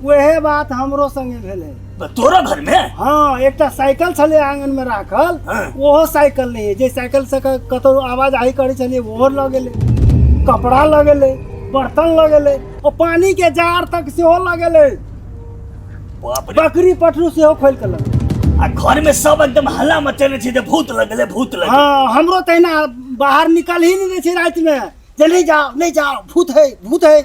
वहे बात हमरो संगे भेलै। तोरो घर में? हाँ, एकटा साइकिल छलै आंगन में राखल। हाँ। ओहो साइकिल नहीं है। जे साइकिल से कतौ आवाज करै छलियै, ओहो लऽ गेलै। कपड़ा लऽ गेलै, बर्तन लऽ गेलै, ओ पानी के जार तक सेहो लऽ गेलै। बाप रे! बकरी पटरू सेहो खोलि कऽ लऽ गेलै। आ घर में सब एकदम हल्ला मचेने छै जे भूत लगले, भूत लगले। हाँ, हमरो तहिना बाहर निकल ही नहीं दै छै राति में, जे नहीं जाओ, नहीं जाओ, भूत है, भूत है।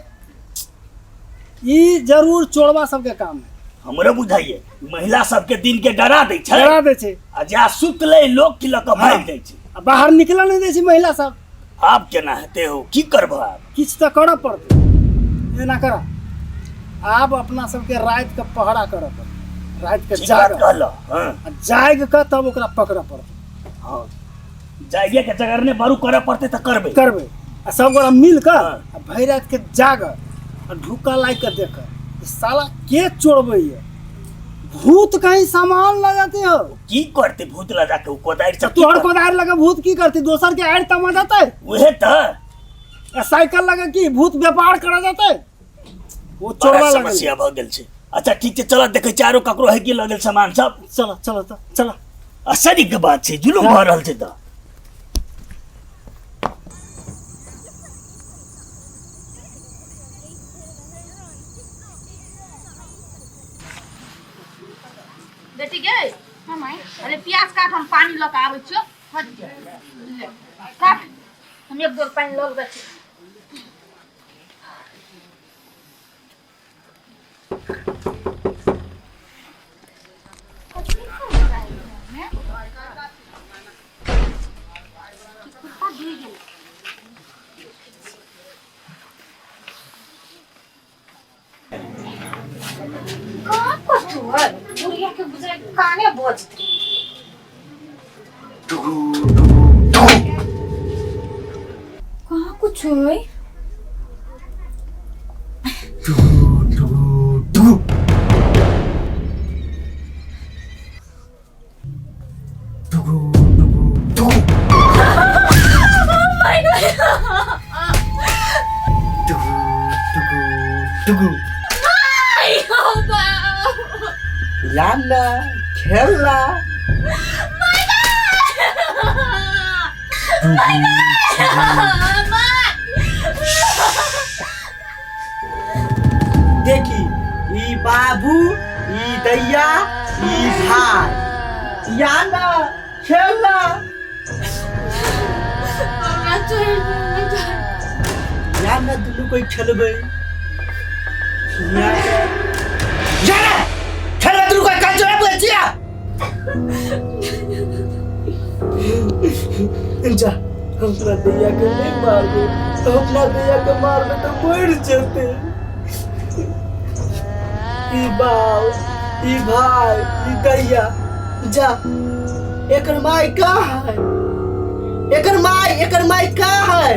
ई जरूर चोरबा सबके काम है। हमरो बुझाइए, महिला सबके दिन के डरा दै छै। डरा दै छै। आ जा सुतलै लोक की लऽ कऽ भागि जाइ छै। आ बाहर निकलऽ नहि दै छै महिला सब। आब केना हेतै हो? की करबह आब? किछु तऽ करऽ पड़तै। एना कर, आब अपना सबके राति के पहरा करऽ पड़तै, राति के। ठीक बात जाग कहलह। हाँ। आ जागि कऽ तब ओकरा पकड़ऽ पड़तै। हाँ, जाइए के जगरने बरू करऽ पड़तै तऽ करबै। करबै आ सब गोरा मिल कऽ। हाँ। आ भरि राति के जाग आ ढुक्का लागि कऽ देख, साला के चोरबैया? भूत कहीं सामान लऽ जाते हो? की करतै भूत लऽ जाके? ओ कोदारि सब की तोहर करतै? कोदारि लगे भूत की करते? दोसर के आड़ि तमा जेतै। उहे तऽ। आ साइकिल लगे की भूत व्यापार करऽ जेतै? वो बड़ा चोरबा लगे। समस्या भऽ गेल छै। अच्छा ठीक छै, चल देखै छियै आरो ककरो है की लऽ गेल सामान सब। चलो, चलो तऽ चलो। असरी के बात छै, जुलुम भऽ रहल छै तऽ। बेटी गे। हाँ माई। अरे प्याज काट, हम पानी लऽ कऽ आबै छियौ। हट जा, ले काट, हम एक डोल पानि लऽ लेबै छी। कहाँ कथू है बुढ़िया के बुझाइ काने बजतै। कहाँ कुछ है? लाना खेलना। देखी, ई बाबू, ई दैया, ई भाई, या ना खेलना। हमरा छोड़ि दू। या ना, दुनू कोई खेलबै। या जा ना, खेलबै दुनू कोई। कान चोरा बुझै छियै? जा, हम अपना दैया के नहीं मारबे। हम अपना दैया के मारबे तो मर जेते। ई बाप, ई भाई, ई दैया, जा। एकर माय कहाँ है? एकर माय, एकर माय कहाँ है?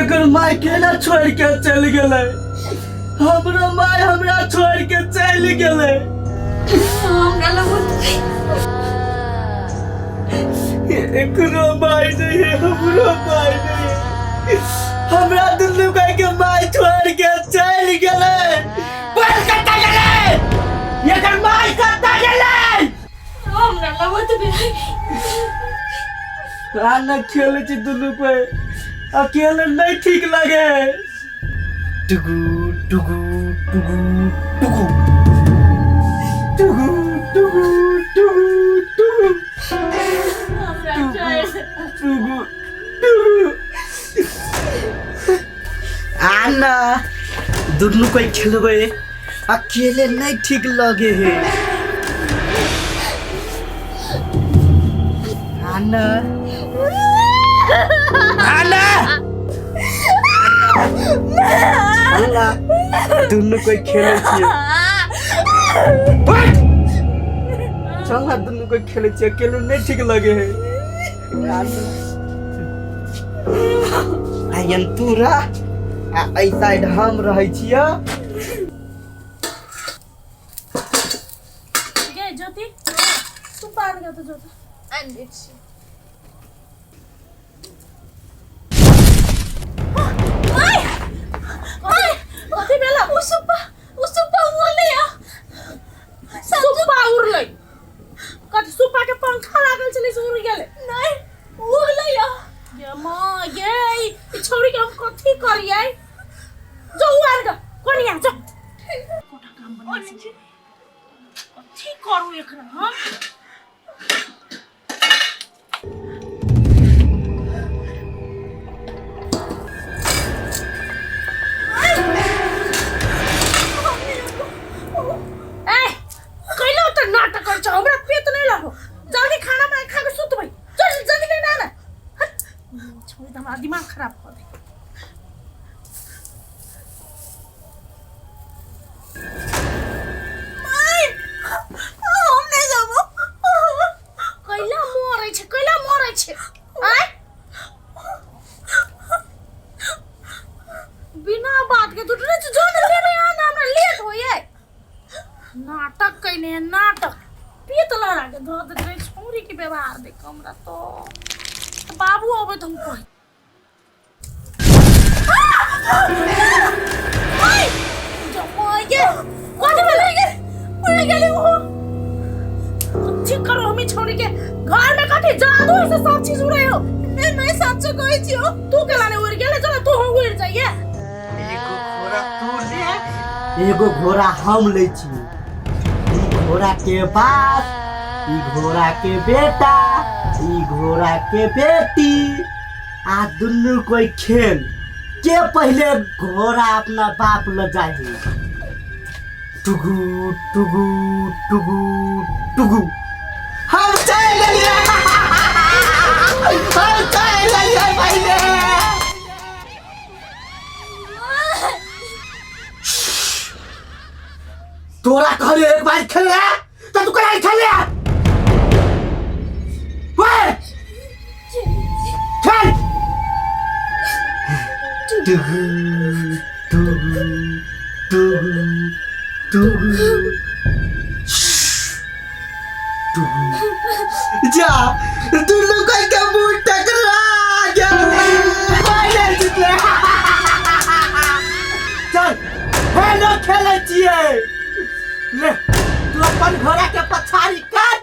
एकर माय केना छोड़ के चल गेलै? हमरो माय हमरा छोड़ के चल गेलै। हमरा लग एकरो माय नहीं है, हमरो माय नहीं है। हमरा दुनू भाई के माय छोड़ के चल गेलै। बोल, कत्ता गेलै? एकर माय कत्ता गेलै? हमरा लगत भी आ न खेले छी दुनू कोई, अकेले नहीं ठीक लगे। टुगु टुगु टुगु टुगु टुगु टुगु टुगु टुगु। हमरा छोड़ि टुगु टुगु। आ न दुनू कोई खेलबै, अकेले नहीं ठीक लगे है। आ न, आ ना। अल्लाह, दुनू कोई खेले छियै। उठ। चल ना दुनू कोई खेले छियै, अकेले नहीं ठीक लगे है। आयन तू रह आ एहि साइड हम रहै छियै। गे ज्योति, तू पान गा तो ज्योति। आनि दै छी। कथी भेला? ओ सुप्पा, ओ सुप्पा उड़लै आ। सुप्पा उड़लै? कथी सुप्पा के पंखा लागल छलै से उड़ गेलै? नहि, उड़लै आ। गे माँ गे, ई छौड़ी के हम कथी करियै? जो उ आन गा कोनिया जो। कोटा काम बना छै। कथी करू एकरा हम? ए कैला त नाटक कर छ, हमरा पेट नहीं लागो। जल्दी खाना बना खा के सुतबै। चल जल्दी नहीं ना ना। हट, छोड़ी त हमरा दिमाग खराब कर दे। हम नहि जाबो। कैला मरै छै, कैला मरै छै? आय बिना बात के तू रे जो ने लेने आ ना, हमरा लेट होइए। नाटक कैने है, नाटक पेट लड़ा के धऽ देत रहे। छौरी के व्यवहार देख हमरा तो बाबू अबै त हम कहि कथी भेलै गे? उड़ि गेलै ओहो। कथी करू हम ई छौरी के? घर में कथी जादू है से सब चीज उड़े हो? नहि नहि, सच कहै छियौ। तू केला नहीं उड़ गेलै? चल तू हम उड़ जाइए। एगो घोड़ा तू ले, एगो घोड़ा हम लै छी। ई घोड़ा के बाप, ई घोड़ा के बेटा, ई घोड़ा के बेटी आ दुनू कोई खेल के पहले घोड़ा अपना बाप ल जाही। टुगु टुगु टुगु टुगु, हम चल गेलियै, हम चल गेलियै पहिले। तोरा कहलियो एक बार खेल ले त तू केना खेल ले? ओए खेल। टुगु टुगु टुगु टुगु टुगु, जा दुनू कोई के मुंह टकरा गेल। कोई नहीं जीतले। चल हेलो खेलै छियै। ले तू अपन घोड़ा के पछाड़ी कर,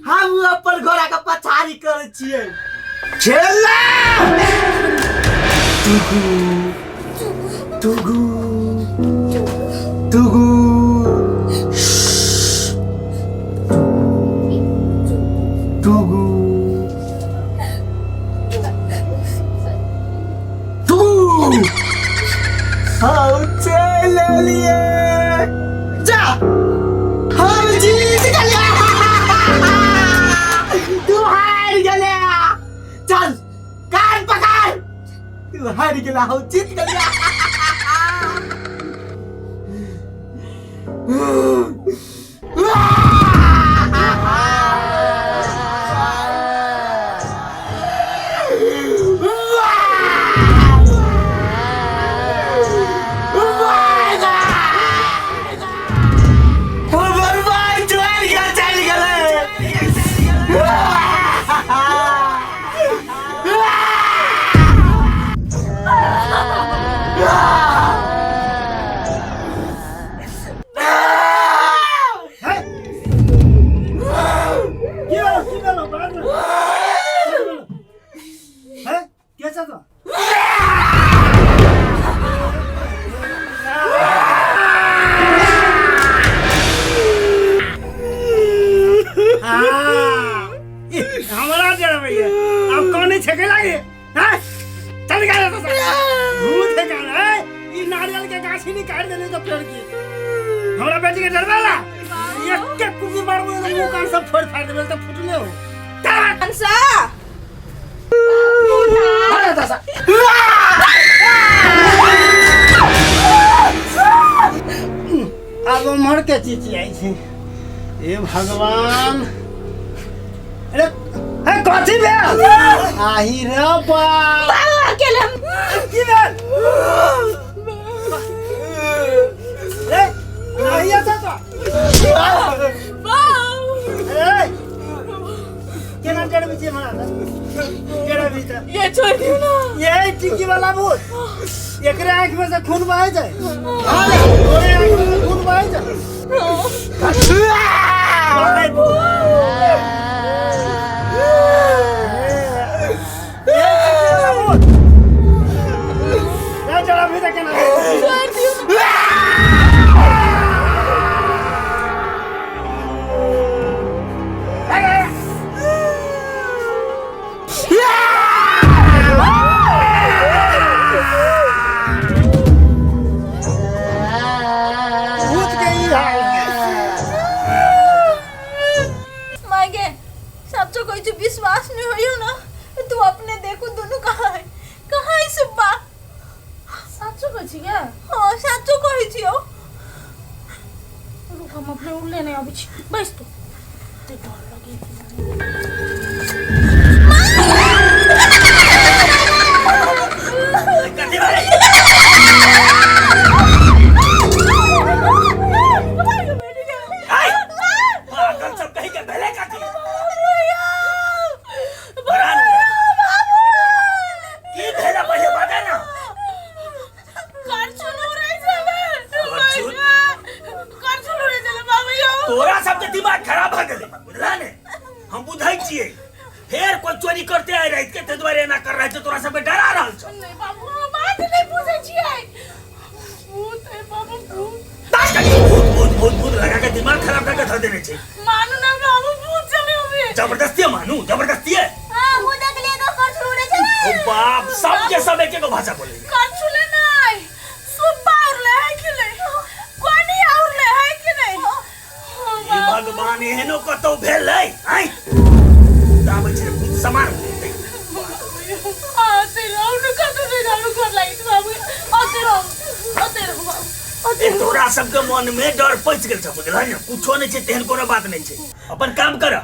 हम अपन घोड़ा के पछाड़ी करै छियै। खेल ले। टुगु टुगु टुगु टुगु टुगु, हम चल लेलिए। जा, हम जीत गेलिए, तू हार गेले। चल कान पकड़, तू हार गेला, हम जीत गेलिए। हमर भाई चल गेल, चल गेलै। की भेलो, की भेलो? बाज न। की भेलो? हैं? के छ त? हाँ, ई, हमरा डरबैया अब कौन छेके लागे हैं? चल गया तो भूत है का है? ई नारियल के गाछी नहीं काट देले तो पेड़ के हमरा बेटी के डरवाला। एक के कुर्सी मारबो तो मुंह कान सब फोड़ फाड़ देबे तो फुटले हो। अंसा अरे दादा, आब उम्हर के चिचियाइ छै। हे भगवान, कथी भेल आही रे बा बाबू अकेले हम की भेल ए आही अच्छा तो बाबू ए केना जड़बी छी हमरा जड़बी त ये छोड़ दियो ना ये टिकी वाला भूत एकरे आँख में से खून बहे जाए हाँ रे, तोरे आँख में से खून बहे जाए बहे भूत। ये टिकी वाला भूत। ये जड़बी त केना छोड़ दियो ना भूत के ई हाल मागे सच्चो कोई जो विश्वास नहीं होइयो ना तू अपने देखो दोनों कहाँ है कहाँ है सुब्बा साचो कहै छी गे हाँ सच्चो कहै छियो रुक हम अपने उड़ लेने आबै छी बैस तू ते डर लगे कथी भेलै आइ पागल सब कहीं के भेलै कथी बरान की भेलै पहिले बता ना करछुल उड़ै छलै करछुल? करछुल उड़ै छलै बाबू यौ तोरा सबके दिमाग खराब भऽ गेलै बुझला ने हम बुझै छियै फेर कोई चोरी करते आइ राति के ताहि दुआरे एना कर रहल छै तोरा सबके डरा रहल छौ नहीं बाबू हम बात नहीं पूछै छियै भूत है बाबू भूत दस कनी भूत भूत भूत भूत लगा के दिमाग खराब करके धर देने छै मानू ना बाबू भूत चले हमे जबरदस्ती मानू जबरदस्ती है हाँ मुँह देख लिए तो करछुल उड़ै छलै ओ बाप सबके सब एक एगो भाषा बोले करछुले नहीं सुब्बा उड़ले है कि नहीं कोनी उड़ले है कि नहीं हे भगवान एहनो कतौ भेलै आइ भूत आबै छै भूत समान हेतै आते रहू न कतौ नहीं रहू घर लागि बाबू आते रहू आते रहू बाबू ए तोरा सबके मन में डर पैस गेल छ बुझलह ने कुछो नहीं छै तेहन कोनो बात नहीं छै अपन काम कर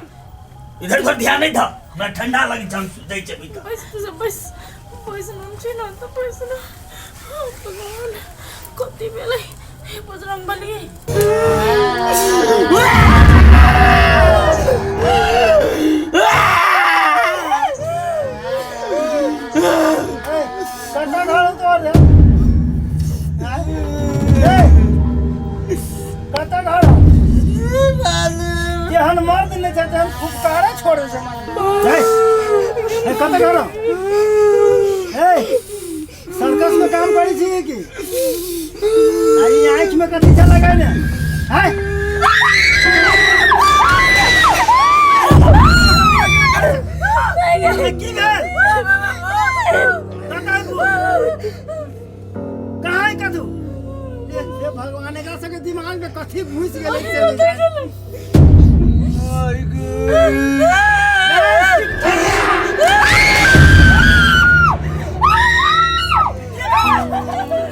इधर उधर ध्यान नहीं ध हमरा ठंडा लगी छै हम जाइ छै भीतर बस तू सब बस बस नाम छै न त बस न भगवान कति बेला हे बजरंग बली कतना घर तोहर रे ए कतना घर केहन मर्द नहि छै तेहन फुफकारे छोड़े छै ए ए, कतऽ घर ए सर्कस में काम करै छी की आ ई आँखि में कथी छै लगेने हैं की भेल कतऽ कहाँ है कथू हे हे भगवान एकरा सबके दिमाग में कथी घुसि गेलै से नहि जानि।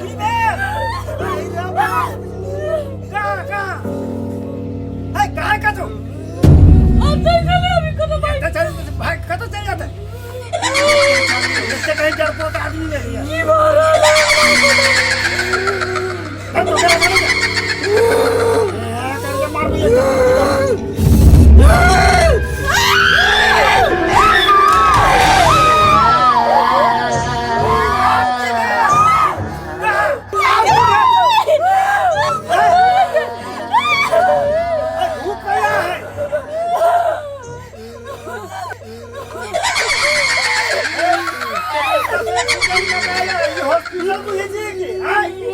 की भेल? आई रे बाप। कहाँ कहाँ है कहाँ कथू एतऽ चल भाग कतऽ चलि जेतै एते कहीं डरपोक आदमी नहीं है की भऽ रहल हॉस्पिटल में भेजेंगे आए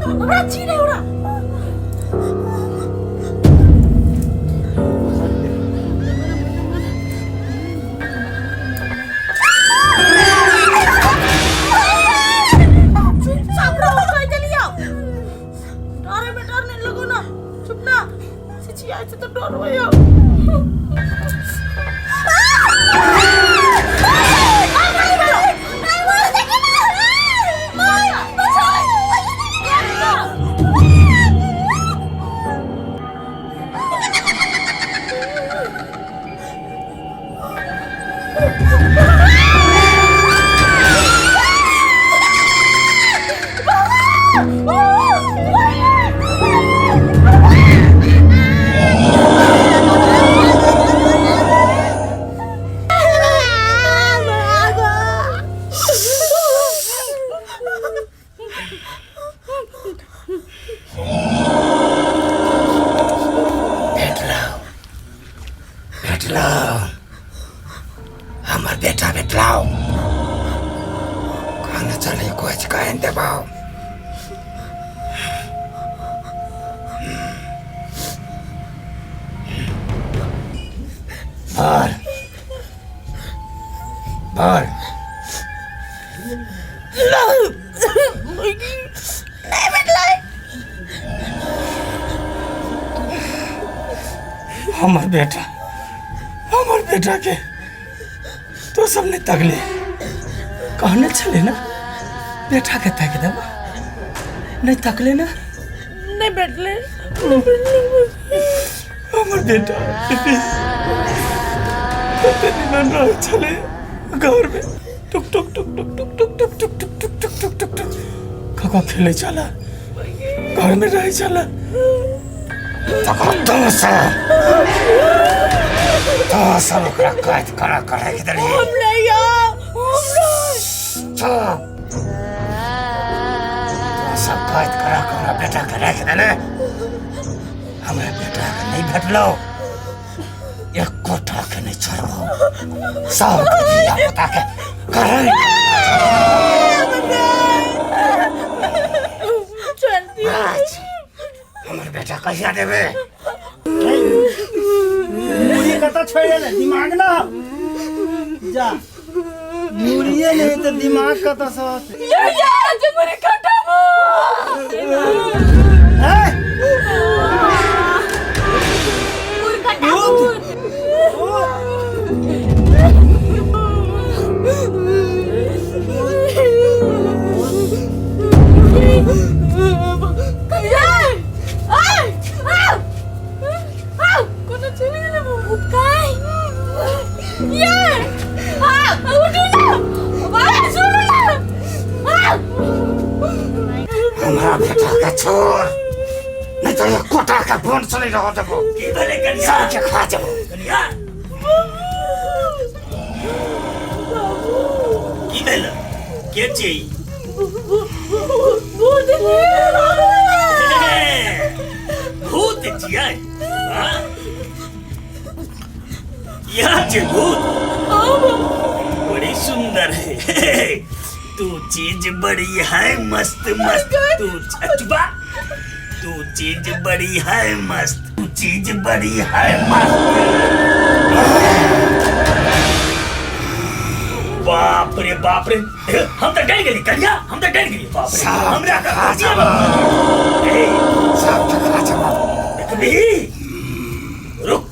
हमरा छी नहीं उड़ा चुपचाप रहो कह देलियो डरे में डर नहीं लगो ना चुप ना चिचिया से तो डर होयो भेटलौ भेटलौ हमर बेटा भेटलौ कहने चली खोज कऽ आनि देबौ भर भर नहि भेटलै हमर बेटा हमर बेटा के तो सब नहीं तकले कहने छले ना बेटा के ताकि देबा नहीं तकले ना नहीं भेटलै हमर बेटा कते निमन रहै छलै घर में टुक टुक टुक टुक टुक टुक टुक टुक टुक टुक टुक टुक टुक टुक कका खेलै छलै घर में रहै छलै तकर तू सब तू सब ओकरा कैद करा कऽ राखि देलही हम नहीं हम नहीं चुप तू सब कैद करा कऽ हमरा बेटा के राखि देले हमरा बेटा के नहीं भेटलो एको के नहीं छोड़बो सब के धिया पुता के करंट चल हमर बेटा कहिया देबे मुड़ी कतऽ छोड़ि एलै दिमाग ना जा मुड़िए नहीं तऽ दिमाग कतऽ से होतै? ये ये जे मुरी कटाबो ए, कोनो चलि गेलै भूत काय ये आ उठू ना बाबा सुनू ना आ हमरा बेटा के छोड़ नहीं तो ये कोटा के बोन से नहीं रहो देबो की भेलै कनिया सबके खा जेबो कनिया की भेल के छी भूत भूत छियै हाँ? यहाँ छै भूत बड़ी सुंदर है तू चीज बड़ी है मस्त मस्त तू अचबा तू चीज बड़ी है मस्त तू चीज बड़ी है मस्त बाप रे बाप रे हम तो डर गेली कन्या हम तो डर गेली बाप रे हमरा का ए सब के खा जेबो देखबी रुक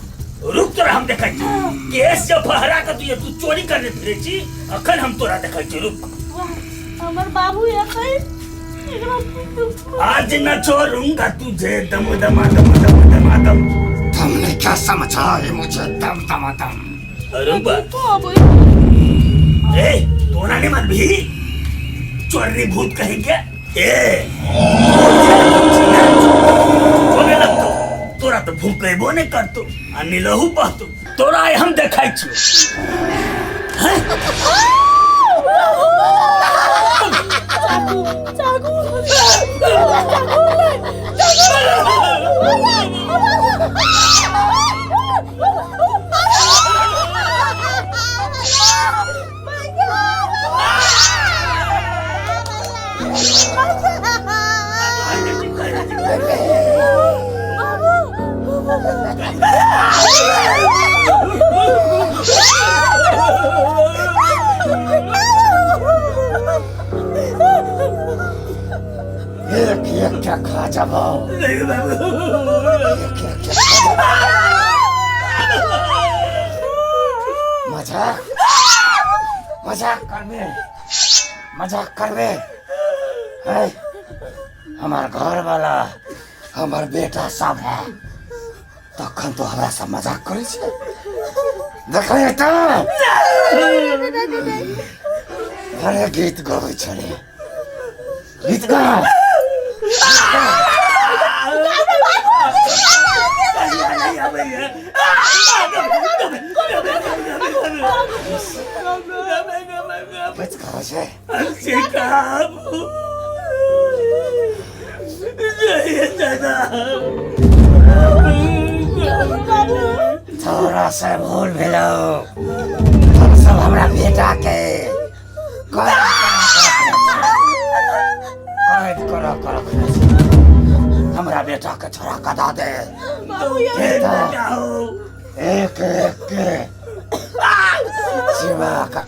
रुक तोरा हम देखै छी केस जब फहरा के तू तू चोरी करने फिरे छी अखन हम तोरा देखै छी रुक हमर बाबू एखन एकरा आज न छोड़ूंगा तुझे दम दमा दम दम दमा दम तुमने क्या समझा है मुझे दम दमा दम अरे बा ए तोरा नहीं मन भी चोरी भूत कहीं क्या ए बोले लगतो तोरा तो भूकेबो नहीं करतो आ निलहु बहतो तोरा आइ हम देखै छियो हैं? चाकू चाकू एक एक के खा जाबो एक एक के खा जाबो मजाक मजाक करबे मजाक करबे है हमार घर वाला हमर बेटा सब है तखन तो हमरा सब मजाक करै छै देखले तऽ अरे गीत गबै छलै गीत गा बच कहाँ छै थोड़ा सा भूल भेलो हम सब हमरा बेटा के कैद करो करो हमरा बेटा के छोड़ा कदा दे बेटा एक एक के शिवा का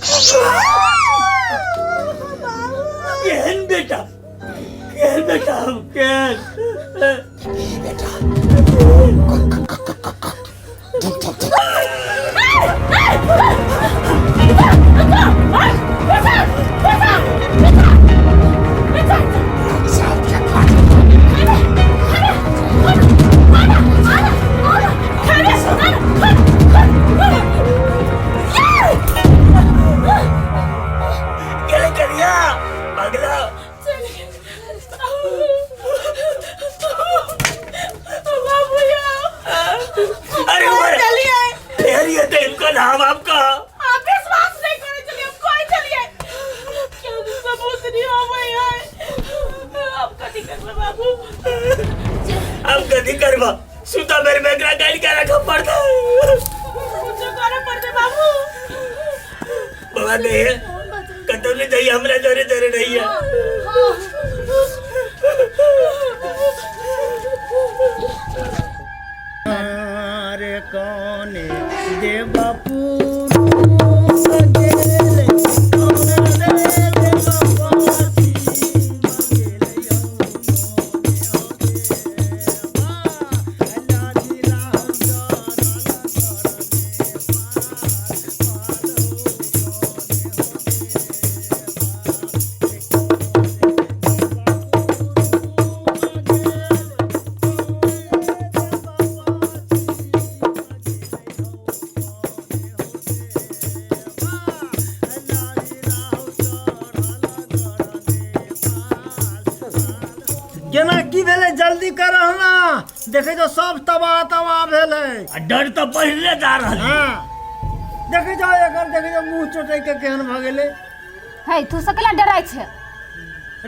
केहन बेटा केहन बेटा हम केहन बेटा गेलै कनिया भगला अरे उमर चलिए ये तो इनका नाम आपका आप विश्वास नहीं करें चलिए हम कोई चलिए क्यों सबूत नहीं हो गई है आप कथी करबे बाबू हम कथी करबा सुता मेरे में एकरा गाली के रखा पड़ता कुछ करे पड़ते बाबू बाबा नहीं है कतौ नहीं जाइए हमरा जोरे जोरे नहीं है अरे कौने देव पुरुष गेले कौन रे देवपति केना की भेलै जल्दी करह ना देखै छौ सब तबाह तबाह भेलै आ डर तऽ पहिले जा रहल हँ देखै छौ एकर देखै छौ मुँह चोटै के केहन भऽ गेलै है तू सकला डराइ छै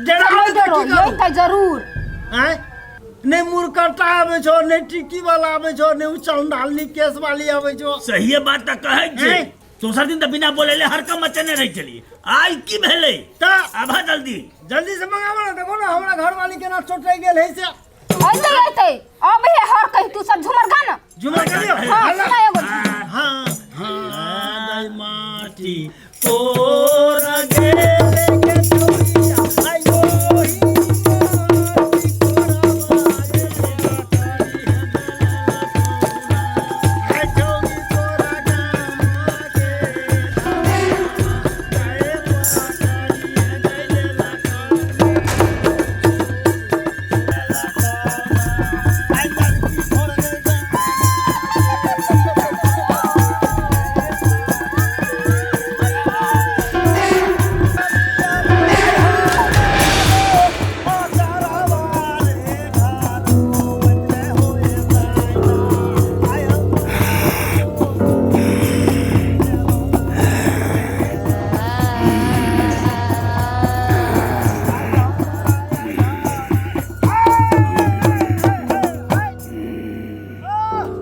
डराबै तऽ डरो की करू लेतै जरूर आँय नहि मुरकट्टा आबै छौ नहि टिक्की वाला आबै छौ नहि ओ चंडालनी केस वाली आबै छौ सहिए बात तऽ कहै छी आँय? दोसर दिन तऽ बिना बोलेले हरकम मचेने रहै छलियै आइ की भेलै तऽ आबह जल्दी जल्दी से मंगाबो ना देखो ना हमरा घर वाली केना चोटै गेल है से अइते अइते अब हे हर कहीं तू सब झूमर गा ना झूमर गा लियो हाँ सुना एगो हाँ हाँ दाई माटी कोर गेले के चौरिया आयो ही माटी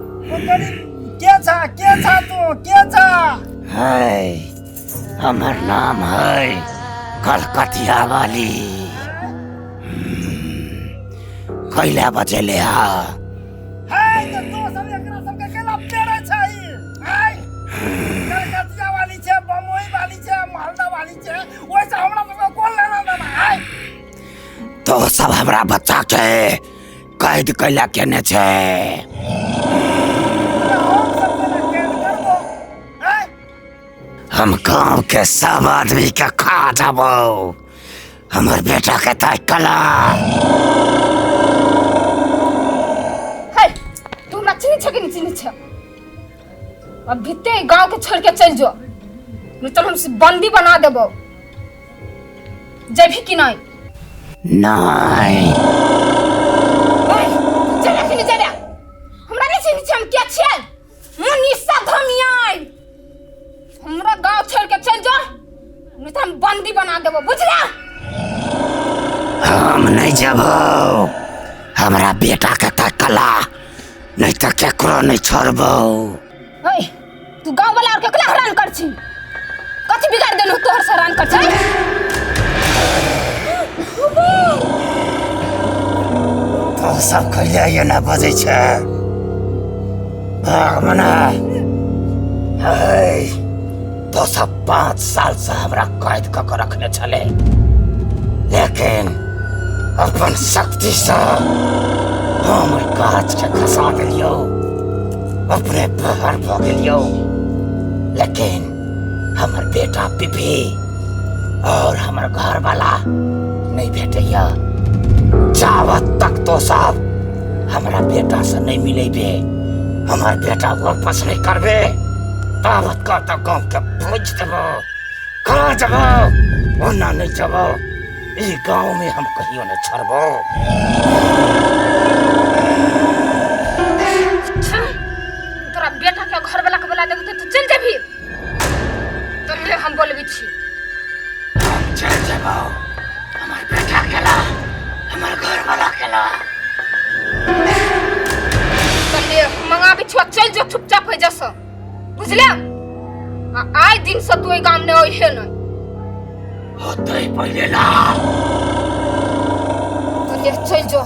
के छा के छा तू के छा है हमर नाम है कलकतिया वाली कैला बचेले हा है तो तू सब एकरा सब के केला पेड़े छै है कलकतिया वाली छै बम्बई वाली छै मालदा वाली छै ओइसे हमरा सब के कोन लेना देना है तो सब हमरा बच्चा के कैद कैला केने छै हम गांव के सब आदमी के खा जाबो हमर बेटा के ताक कला है तू हमरा चिन्ह छै कि नहीं चिन्ह छै अब भीते गांव के छोड़ के चल जो नहीं तो हम बंदी बना देबो जेबही कि नहीं नहीं ओए, चल कि नहीं चल हमरा नहीं चिन्ह छै हम के छियै मुनीसा धमियाई हमरा गांव छोड़ के चल जो नहीं तो हम बंदी बना देबो बुझला हम नहीं जबो हमरा बेटा के तकला नहीं तऽ केकरो नहीं छोड़बो। ओए तू गांव वाला और केकरा हैरान कर छी? कथी बिगाड़ देलहु तोहर से हैरान कर छी? तो सब खैले एना बजै छै भाग मना। है तो सब 5 साल से हमरा कैद कऽ के रखने छले, लेकिन अपन शक्ति से हम ओहि गाछ के खसा देलियौ, अपने बाहर भऽ गेलियौ। लेकिन हमर बेटा पिपी और हमर घर वाला नहीं भेटैया। जावत तक तो सब हमरा बेटा से नहीं मिलेबे, हमर बेटा वापस नहीं करबे, तावत का तक गाँव के भोज देबो, कहाँ जबो ओना नहीं जबो, ई गाँव में हम कहियो नहीं छोड़बो। अच्छा, तोरा बेटा के घर वाला के बोला देबो तो तू चल जेबही? तो ले हम बोलबी छी। हम चल जबो, हमर बेटा केला, हमर घर वाला केला। तो ले मंगाबी छी, चल जो चुपचाप हो जस, बुझले? आइ दिन से तू गाम ने ओहे नहीं होते पहले ला। तो ले चल जो।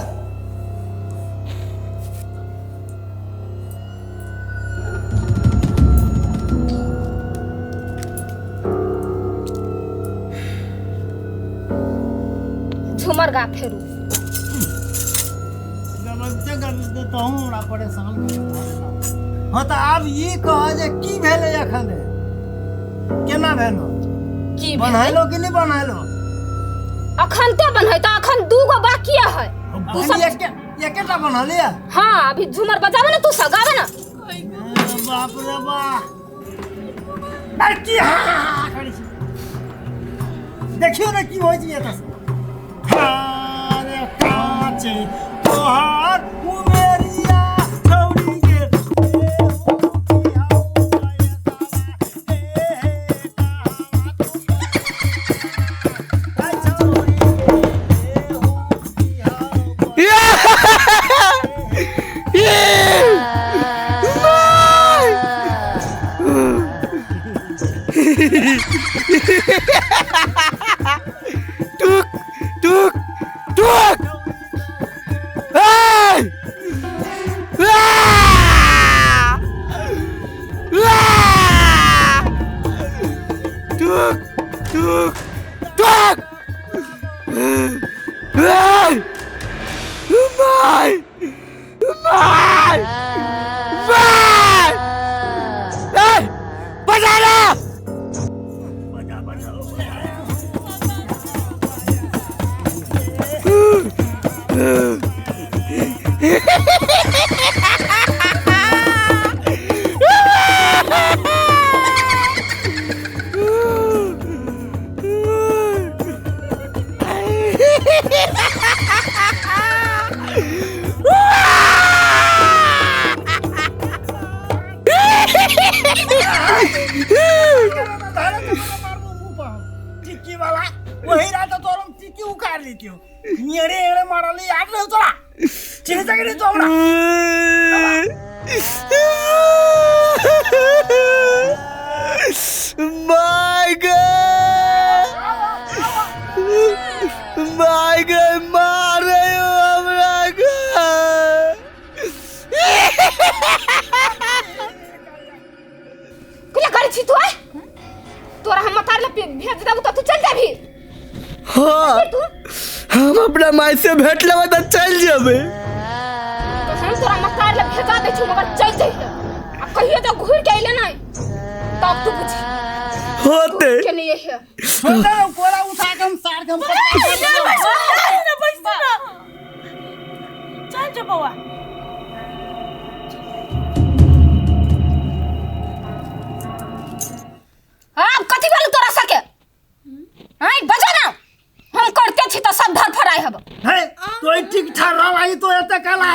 झूमर गा फेरू गबते गबते तो हमरा परेशान कर। हाँ तो आब ई कह जे की भेलै अखन, केना भेलो, की बनैलो कि नहीं बनैलो? अखन ते बनै त अखन 2 गो बाकी है। तू सब एकेटा बनलिया? हां अभी झूमर बजावे ना, तू सब गावे ना। बाप रे बाप, अरे की हां करै छी, देखियो ना की होइ छै एतऽ। अरे काचे तोहार उमेरिया छौड़ी के टुक टुक टुक Hey! Took took took Hey! My! My! My! Hey! बजा ना! टिक्की वाला वही रात तो हम टिक्की उखाड़ ली थी, मेरे एड़े मारली याद नहीं तोरा चिन्ह सके नहीं तो हमरा। My God, my God, मारे हो हमरा के। किया करै छी तू? तोरा हम मतार ले भेज देबू त तू चल जेबही? हाँ हम अपना माई से भेट लेबै त चल जेबै। तो हम तोरा मतार ले भेजा दै छी मगर चल जइहे, आ कहियो तो घुर के अइले नहीं तब तू बुझी होते के नहीं है। होते कोरा उठा के हम सार के हम चल जो बौआ। अब कथी भेल तोरा सके? आई बजा ना, हम करते छी त सब धर फराइ हब। हे तो ठीक ठाक रह आई तो एते कला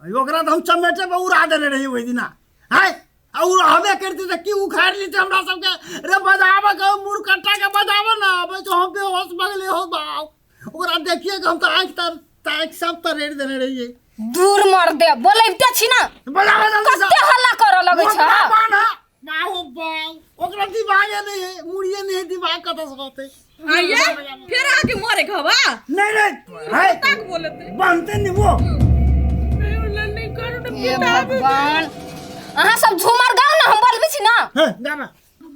ओकरा त हम चमेटे पे उड़ा देने रही ओहि दिना। हाय और हमे करती त की उखाड़ लीते हमरा सबके। रे बजाब के मुरकट्टा के बजाब ना, अबे जो हम बेहोश भगले हो बाप। ओकरा देखिए के हम त आंख तर ताक सब तरेड़ देने रहिए। दूर मर दे बोलैते छी ना। बजा बजा। कते हल्ला करऽ लगै छ। बाहु बाहु, ओकरा दिमागे नहीं है, मुड़िए नहीं है, दिमाग कतऽ से रहतै? आइए फिर आके मरे खबा। नहीं नहीं है तक बोलते बनते नहीं वो। नहीं करू ना। हे भगवान, अहाँ सब झूमर गाउ ना, हम बोलबै छी ना। हे गाना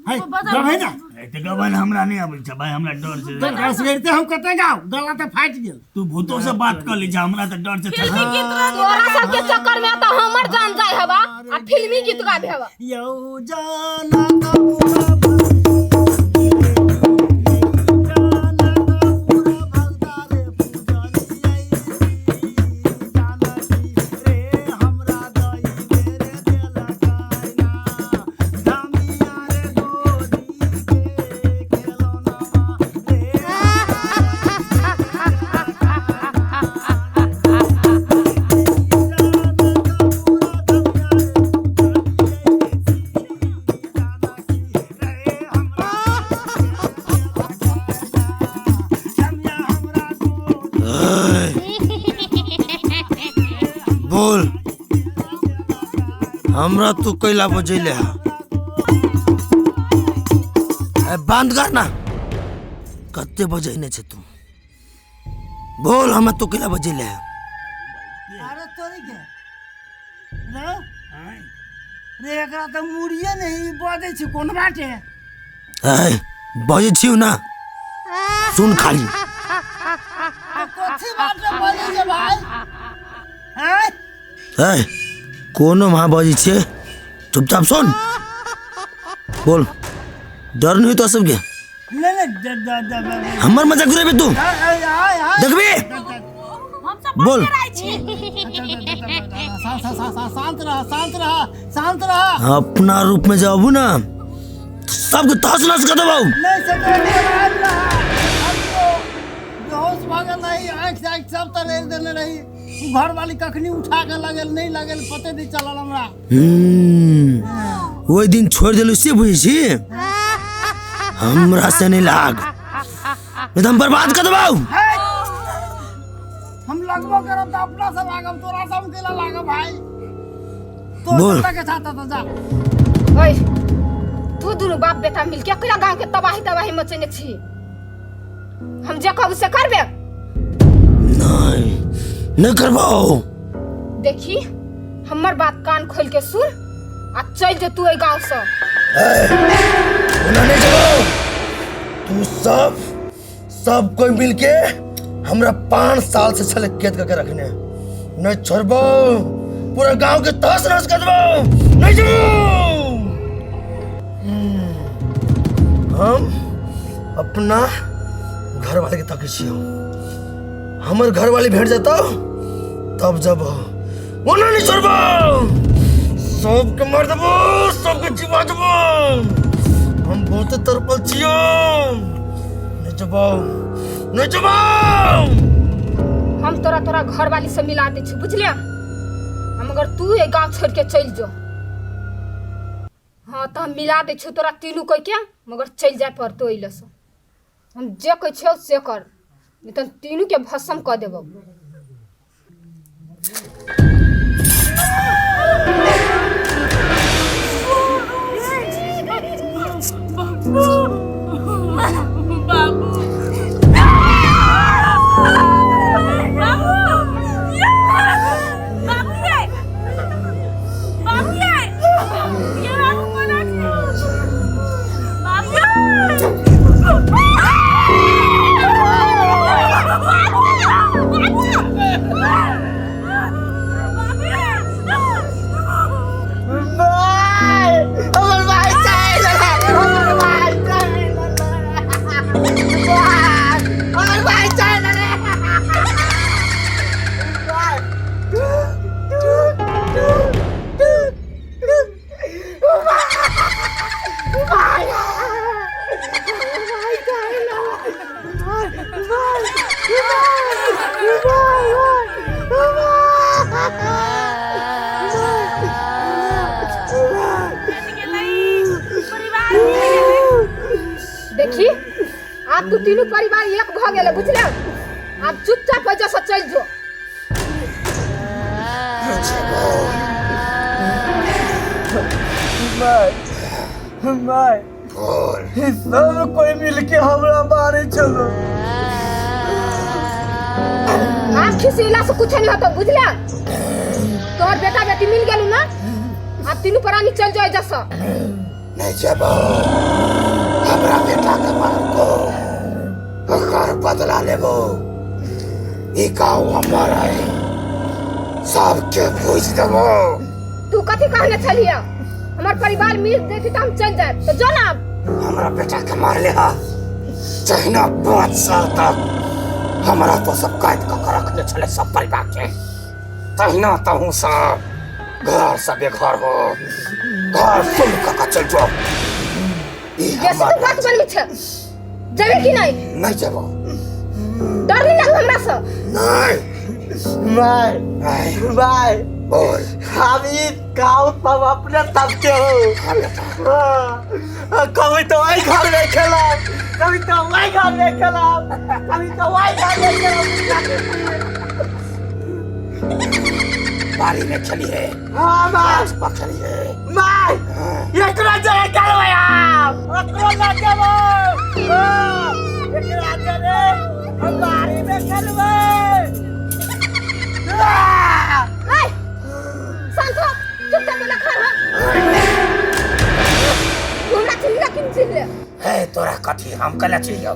है, गबै ना। एते गबन हमरा नहि आबै छै भाई, हमरा डर छै। तऽ घसगेरते हम कते गाउ, गला तऽ फाटि गेल। तू भूतो से बात कर ली छै, हमरा तऽ डर छै। तोरा सबके चक्कर में तऽ हमर जान जाय हवा आ फिल्मी गीत गाबे हवा। यौ जाना कपूरा बोल, हमरा तू कैला बजैले हा? ए, बंद कर ना, कते बजैने छे तू? बोल, हमरा तू कैला बजैले हा? अरे तोरी के रे रे, एकरा तऽ मुड़िए नहीं, बजै छी कोन बाटे? ए, बजै छियौ ना, सुन खाली। कथी बाटे बजै छै भाई? आँय? ए, कोनो वहाँ बजै छियै, चुपचाप सुन। बोल, डर नहीं तो सबके? नहीं नहीं, ड ड ड हमर मजाक उड़ेबे तू? देखबी? बोल। शांत रह, शांत रह, शांत रह। अपना रूप में जाबू ना तो सबके तहस नहस कर देबौ। नहीं से बेहोश भऽ गेल रही, आँखि आँखि सब तरेर देने रही। घर वाली कखनी उठा के लगल नहीं लगल पते नहीं चलल हमरा। ओहि दिन छोड़ देलू से बुझै छी? हमरा से नहीं लाग, नहीं तो हम बर्बाद कर देबौ। हम लगबो करब तऽ अपना से लागब, तोरा से हम केला लागब भाई? तो बोल। के छाता तो जा। ओए, तू दुनू बाप बेटा मिलके अकेला गांव के तबाही तबाही मचेने छी। हम जे कहबू से करबे? नहीं, नहीं करबौ। देखी, हमर बात कान खोल के सुन आ चल जो तू एहि गांव से। ओना नहीं जबो। तू सब सब कोई मिलके हमरा 5 साल से छले कैद करके रखने, नहीं छोड़बो, पूरा गांव के तहस नहस कर देबो। नहीं जबो। हम अपना घर वाले के तके छियौ, हमर घर वाली भेट जेतौ तब जबो, ओना नहीं छोड़बो। सबके मार देबो, सबके जीवा देबो। हम बहुते तड़पल छियौ। नहीं जबो, नहीं जबो। हम तोरा तोरा घर वाली से मिला दै छी, बुझलियै? हम अगर तू एहि गांव छोड़ के चलि जो, हाँ तऽ हम मिला दै छियौ तोरा तीनू कोइ के, मगर चलि जाय पड़तौ एहि लए से। हम जे कहै छियौ से कर, नहीं तऽ तीनू के भस्म कऽ देबौ। बाबू बाबू बाबू ये बाबू ये ये बाबू कोना छी बाबू? हमर भाई चल, हमर भाई चल, हमर भाई चल रे। देखी, आब तू तीनू परिवार एक भऽ गेलै, बुझले? आब चुपचाप एहिजा से चलि जो। माय माय सब कोई मिलके हमरा मारे चलो। आब खिसिला से कुछ नहीं होतो, बुझला? तोहर बेटा बेटी मिल गेलू ना, आब तीनू प्राणी चल जाए जैसा। नहीं जेबो, हमरा बेटा के मारको ओकर बदला लेबो। ई गाँव हमर है, सबके भूज देबो। तू कथी कहने छलिया? हमर परिवार मिल देती तो हम चल जाए, तो जो ना। हमरा बेटा के मार ले हा, जहिना 5 साल तक हमरा तो सब कैद कऽ के रखने छले सब परिवार के, तहिना तहु सब घर से बेघर हो, घर सुन कऽ के चल जाओ। ई जैसे हमर तू बात बनबी छे, जेबे कि नहीं? नहीं जेबो। डर नहीं लगल हमरा से? नहीं। माय माय बोल। हम ई गाँव सब अपने सबके हो। हाँ, कभी तो वही घर में खेलब, कभी तो वही घर में खेलब, कभी तो वही घर में खेलब। बाड़ी में खेली है। हाँ माय। गाछ पर खेली है। माय एकरा जरे करबै आब, ओकरो ना देबो। हाँ, एकरा जरे हम बाड़ी में खेलबै। ऐ, शांत हो, चुपचाप बोला खा रहा। तू हमरा चिल्ला किन चिल्ले? हे तोरा कथी हम कला चाहिए,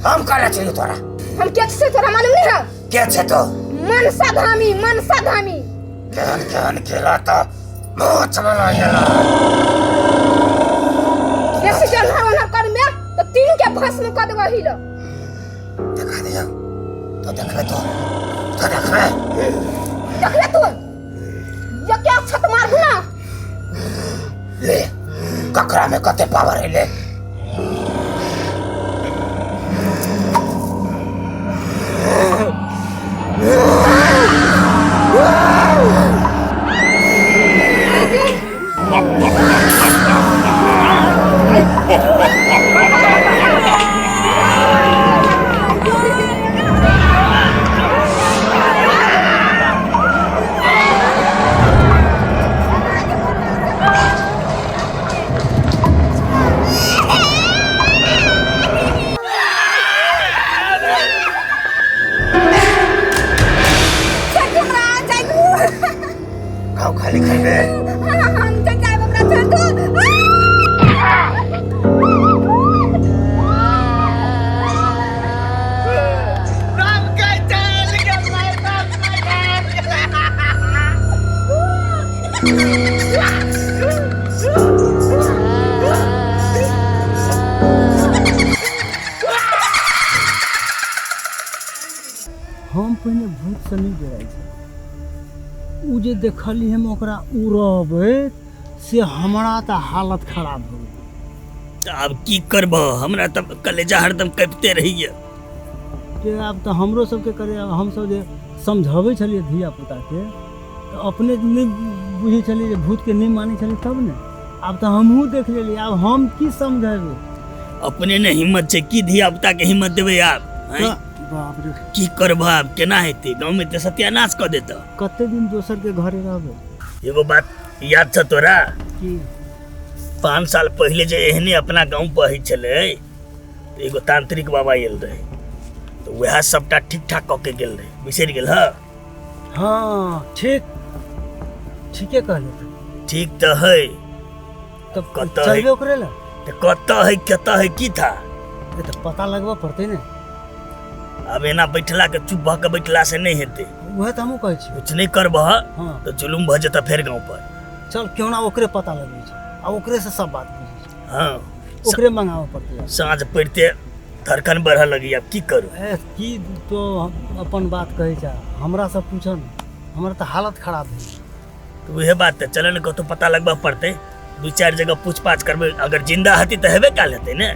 हम कला चाहिए तोरा। हम के से तोरा मालूम नहीं है? के छे तो? मनसा धामी, मनसा धामी। केहन केहन खेला तो मुँह चला गेला। बेसी जन्हा वन्हा कर में तो तीनों के भस्म कर देबो हिलो। देखा दियो तो देखबे तो, तो देखबे। देखले तू? ये क्या छत मारबू ना? ले ककरा में कते पावर है ले। खाली खैबे। हम चल जाएब, हमरा छोड़ दो। हम पहिने भूतसँ नहि डराइ छी, ओ जे देखली हम ओकरा उड़बैत से हमरा तऽ हालत खराब भऽ गेल। तऽ आब की करबह, हमरा तऽ कलेजा हरदम काँपिते रहैया। के आब तऽ हमरो सबके करे, हमसब जे समझाबै छलियै धिया पुताके तऽ अपने नहि बुझै छलियै जे भूतके नहि मानै छलियै तब ने। आब तऽ हमहूँ देख लेलियै, आब हम की समझेबै? अपने ने हिम्मत छै, की धिया पुताके हिम्मत देबै आब? आँय? बाप रे, की करबह आब, केना हेतै? गाँवमे तऽ सत्यानाश कऽ देतह। कते दिन दोसरके घरे रहबै? एगो बात याद छ तोरा? की? 5 साल पहिले जे एहने अपना गाँव बहै छलै तऽ एगो तांत्रिक बाबा आयल रहै, तऽ वएह सबटा ठीक ठाक कऽ के गेल रहै, बिसरि गेल ह? हाँ ठीक, ठीके कहले तू। ठीक तऽ है। तब कतऽ है? चलबे ओकरे ला? तऽ कतऽ है, कतऽ है, की था? ए तऽ पता लगबऽ पड़तै ने। आब एना बैठला के चुप भऽ के बैठला से नहीं हेतै। वएह तऽ हमहूँ कहै छी। कुछ नहीं करबह हाँ। तऽ जुलुम भऽ जेतऽ फेर गाँव पर। चल क्यों ना ओकरे पता लगबै छै आ ओकरे से सब बात बुझै छै। हाँ। ओकरे मंगाबऽ पड़तै। साँझ पड़िते धड़कन बढ़ऽ लगैया, आब की करू? ए की तो अपन बात कहै छै, हमरा से पूछऽ ने, हमरा तऽ हालत खराब भेल। तऽ उहे बात तऽ चल ने कतौ पता लगबऽ पड़तै, 2-4 जगह पूछ पाछ करबै, अगर जिंदा हेतै तऽ हेबे काल हेतै ने।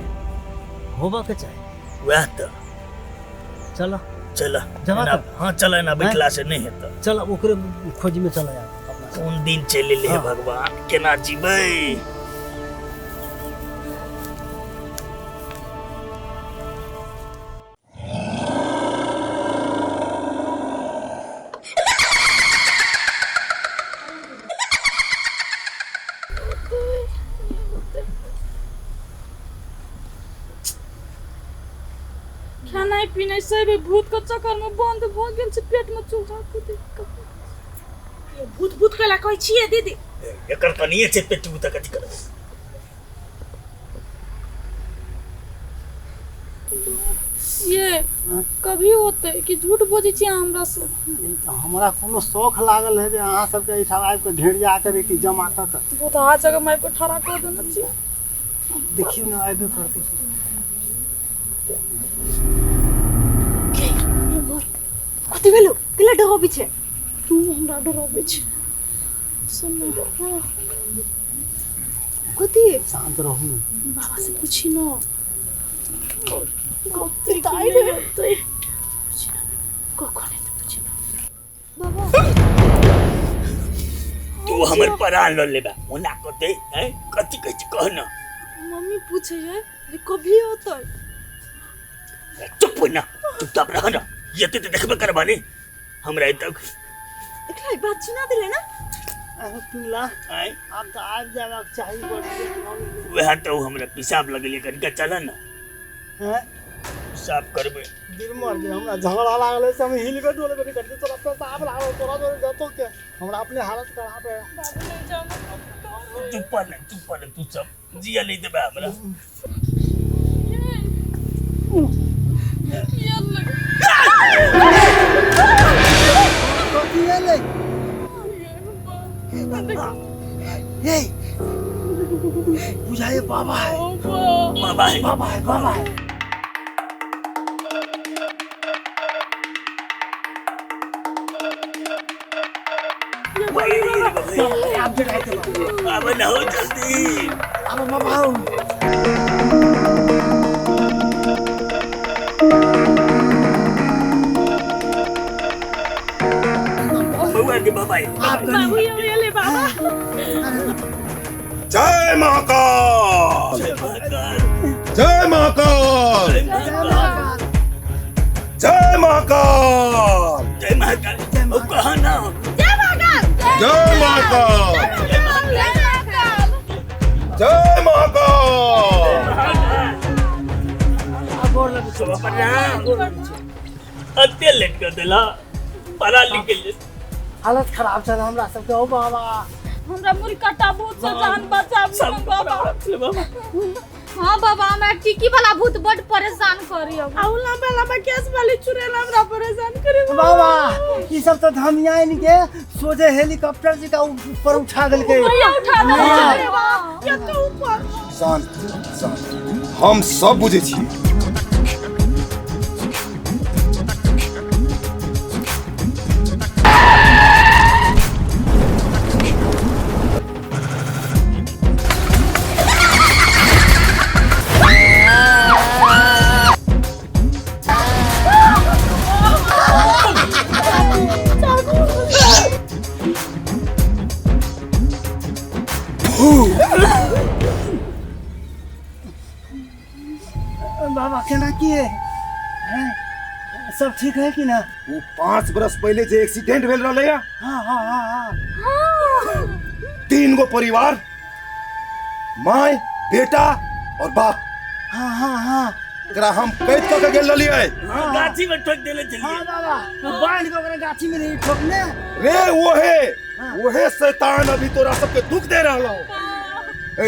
होबऽ के चाही। वएह तऽ। चल चल जमा एना- कर। हाँ चल, एना बैठला से नहीं हेतै। चल ओकरे खोज में चल यार। कोन दिन चलि एलै हे भगवान, केना जीबै? पीनाइ सही भूत के चक्कर में बंद भऽ गेल छै पेट में चूहा कुदि ये भूत भूत कैला कहै छियै दीदी एकर कनिए छै पेट भूत कथी करबै ये कभी होते कि झूठ बजै छी अहाँ हमरा से हमरा कोनो शौख लागल है जे अहाँ सबके एहिठाम आबि कऽ ढेरिया करै कि जमा कऽ कऽ भूतहा जगह मारि कऽ ठड़ा कऽ देने छी देखियौ ने आबे करतै कथी भेलो केला डराबै छै तू हमरा डराबै छै सुन ने कथी शांत रहू ने बाबा से पूछी न कथी नहि होतै पूछी न कखन हेतै पूछी न बाबा तू हमर प्राण ल लेबा ओना कते हैं कथी कहै छी कह न मम्मी पूछे है जे कभी होतै चुप हो ना चुपचाप रह ना ये तो देखबे करबा नी हमरा तक एकरा ई बात सुना देले ना अरे पिंगला आय आब तऽ आबि जायबाक चाही बड़ लेट भऽ गेलै। वएह तो हमरा पेशाब लगलै कनिका चल ना हैं? पेशाब करबै दिल मर गेल हमरा झगड़ा लागल है से हम हिल के डोले बनी करते तोरा पेशाब लागल तोरा जोरे जतो के हमरा अपने हालत खराब है चुप ना चुप ना तू सब जिया नहीं देबा हमरा कथी भेलै हे बुझाइए बाबा है बाबा है बाबा है बाबा है बाबा ना हो जल्दी अब बाबा हो बउआ के बाबा है बाबू ये ले बाबा जय महाकाल जय महाकाल जय महाकाल जय महाकाल ओ कहा ना जय महाकाल जय महाकाल जय महाकाल जय महाकाल अत्ते लेट कर देला बड़ा लिख गेल हालत खराब छल हमरा सबके ओ बाबा हमरा मुर्कटा भूत से जान बचाबू ना बाबा हाँ बाबा हमरा टिकी वाला भूत बड परेशान करी अब आउ लंबा लंबा केस वाली चुड़ैल हमरा परेशान करे बाबा ई सब तो धमियाइन के सोझे हेलीकॉप्टर जी का ऊपर उठा देलकै भैया उठा दे हाँ। या तो ऊपर शांत शांत हम सब बुझै छी बाबा केना की है हैं? सब ठीक है कि ना ओ 5 बरस पहले जे एक्सीडेंट भेल रहलै या हाँ हाँ हाँ हाँ 3 गो परिवार माय बेटा और बाप हाँ हाँ हाँ एकरा हम कैद कऽ के गेल रहलियै गाछी में ठोक देले चलिए हाँ बाबा बांध के ओकरा गाछी में नहीं ठोकने रे ओहे ओहे शैतान अभी तोरा सबके दुख दे रहल हो ए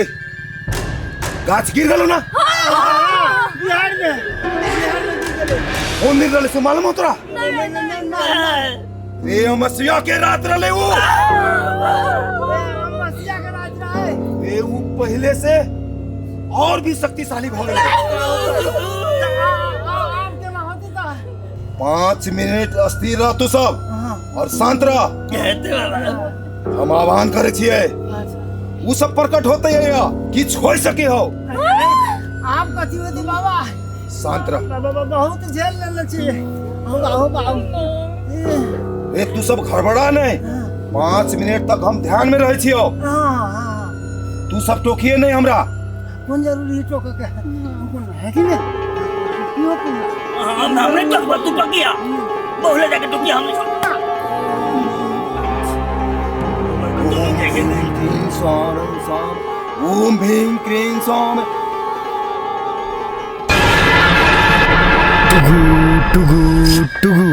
गाछ गिर गेलो ना बिहार में बिहार में गिर गेलै कोन दिन रहले से मालूम हो तोरा नहीं नहीं नहीं नहीं रे अमसिया के रात रहले ऊ मसिया के राज रहे रे ऊ पहले से और भी शक्तिशाली भऽ गेलै आब केना होतै तऽ 5 मिनट अस्थिर रह तू सब और शांत रह हम आह्वान करे छियै ऊ सब प्रकट होते है किछ हो सके हो आब कथी होतै बाबा शांत रह बाबा बहुत झेल लेने छी हो बाबू ए तू सब गड़बड़ा नहीं 5 मिनट तक हम ध्यान में रहे छियो हाँ हाँ तू सब टोकिए नहीं हमरा कोन जरूरी है टोके के कोन है कि नहीं क्यों पिल्ला हम हमने टोकबा तू टोकिया बहुले जाके टोकिया हमने ओम भीम क्रीं सौम सौम ओम भीम क्रीं सौम टुगु टुगु।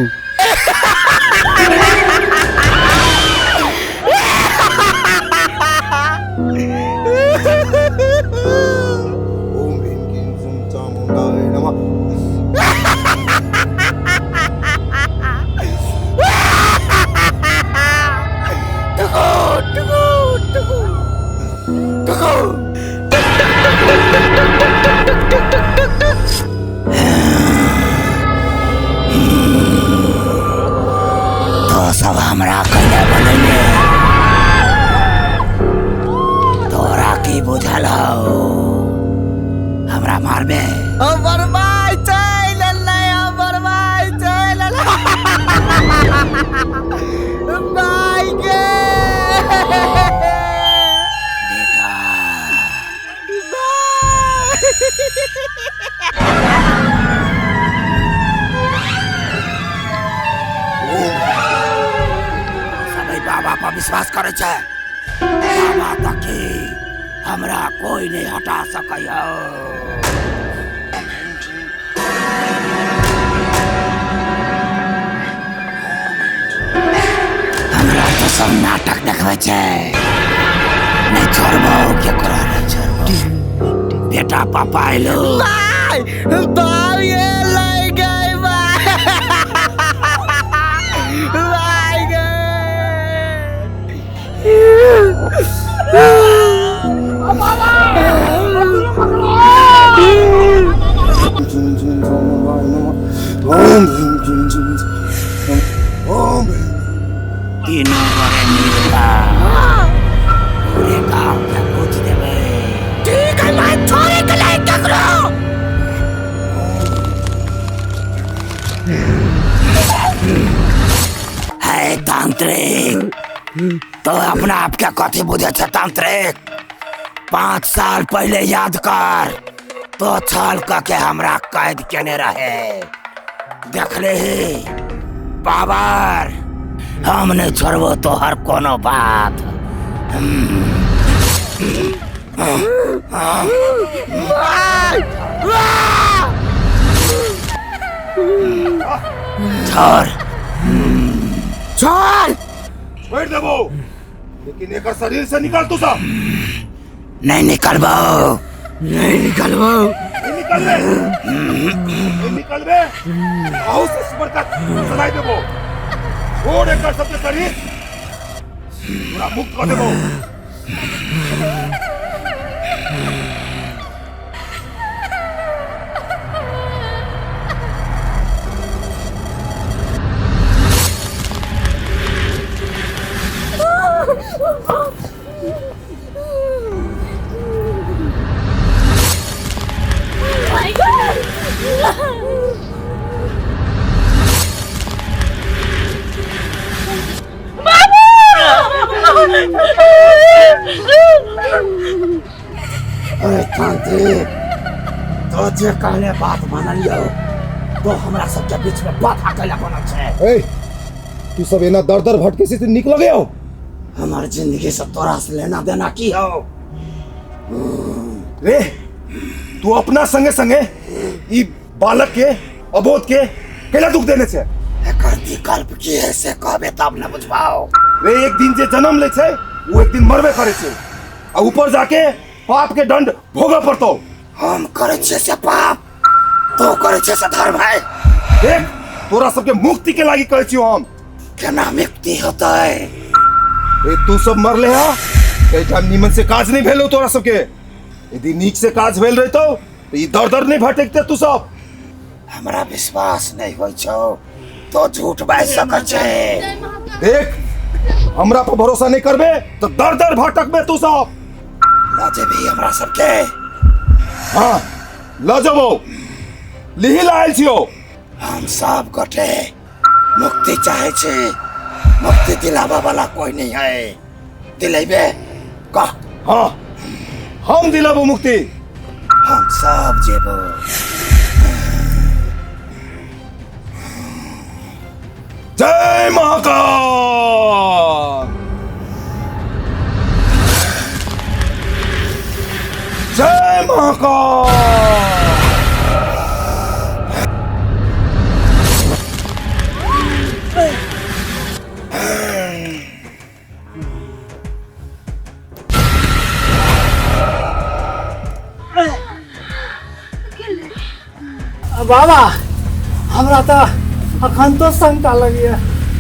ओम भीम कीम सुम चामुंडाय नमः। टुगु टुगु टुगु टुगु। तो सब हमरा कैले बनेले, तोरा की बुझल हौ हमरा मारबे? हमर माय चलि एलै, हमर माय चलि एलै, माय गे। बेटा सब एहि बाबा पर विश्वास करै छै। बाबा तऽ की हमरा कोई नहीं हटा सकै हौ। हमरा तऽ सब नाटक देखबै छै। नहीं छोड़बो केकरो, नहीं छोड़बो। बेटा पापा एलो। माय बाप ये लै गई, माय माय गे। ओम भीम कीम सुम ओम भीम। तीनों गोरे मिलका पूरे गांव के पूछ देबै। ठीक है माय, छोड़े के लै ककरो। है तांत्रिक, तो अपना आप के कथी बुझे छै तांत्रिक? 5 साल पहले याद कर, तो छल क के हमरा कैद केने रहे। देखले ही पावर, हम नहीं छोड़बो तोहर कोनो बात। छोड़ छोड़, छोड़ देबो, लेकिन एकर शरीर से निकल तू सब। नहीं निकलबो, नहीं निकलबो। नहीं निकलबे, नहीं निकलबे, आहू से बरकत सदाई देबो। छोड़ एकर सबके शरीर, पूरा मुक्त कर देबो। My God! अरे तांत्रिक, तो जे कहले बात मानलियो, तो हमरा सबके बीच में बाधा कैला बनल छै। ए, तू सब एना दर दर भटके से निक लगे हो। हमार जिंदगी से तोरा से लेना देना की हो? रे तू अपना संगे संगे ई बालक के अबोध के कैला दुख देने छै? एकर विकल्प की है से कहबे तब न बुझबाओ। रे एक दिन जे जन्म ले छै वो एक दिन मरबे करे छै, आ ऊपर जाके पाप के दंड भोगे पड़तो। हम करे छियै से पाप, तो करे छियै से धर्म है। देख तोरा सबके मुक्ति के लागी कहै छियो हम। केना मुक्ति होतै? ए तू सब मरले हा, एहिठाम नीमन से काज नहीं भेलो तोरा सबके। यदि नीक से काज भेल रहितो तो ई दर दर नहीं भटकते तू सब। हमरा विश्वास नहीं होइ छौ, तो झूठ बाजि सकै छै। देख हमरा पर भरोसा नहीं करबे तो दर दर भटकबे तू सब। ल जेबही हमरा सबके? हाँ ल जेबौ, लिही ला आयल छियौ। हम सब गोटे मुक्ति चाहे छी, मुक्ति दिलाबा वाला कोई नहीं है। दिलेबे कह? हाँ हम दिलाबो मुक्ति। हम सब जेबो। जय महाकाल, जय महाकाल। बाबा हमरा तऽ अखन तो शंका लगैया।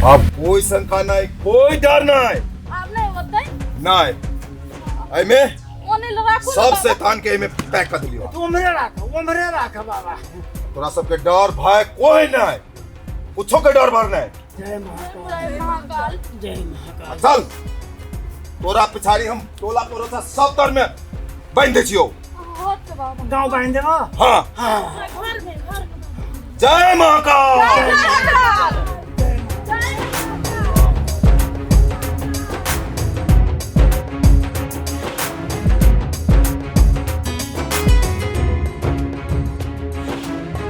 अब कोई शंका नहीं, कोई डर नहीं। आब नहीं होतै। नहीं, एहिमे ओने ल राखू ने सब बाबा। शैतान के एहिमे पैक कर दिलियो। तू उम्हरे राख, उम्हरे राख बाबा। तोरा सबके डर भय कोई नहीं, कुछो के डर भर नहीं। जय महाकाल, जय महाकाल, जय महाकाल। चल तोरा पिछाड़ी हम टोला पड़ोसा सब तर में बांध दे छियो। होत बाबा। गाँव बांध देबो? हाँ। हाँ। घर में, घर में। जय महाकाल। जय महाकाल।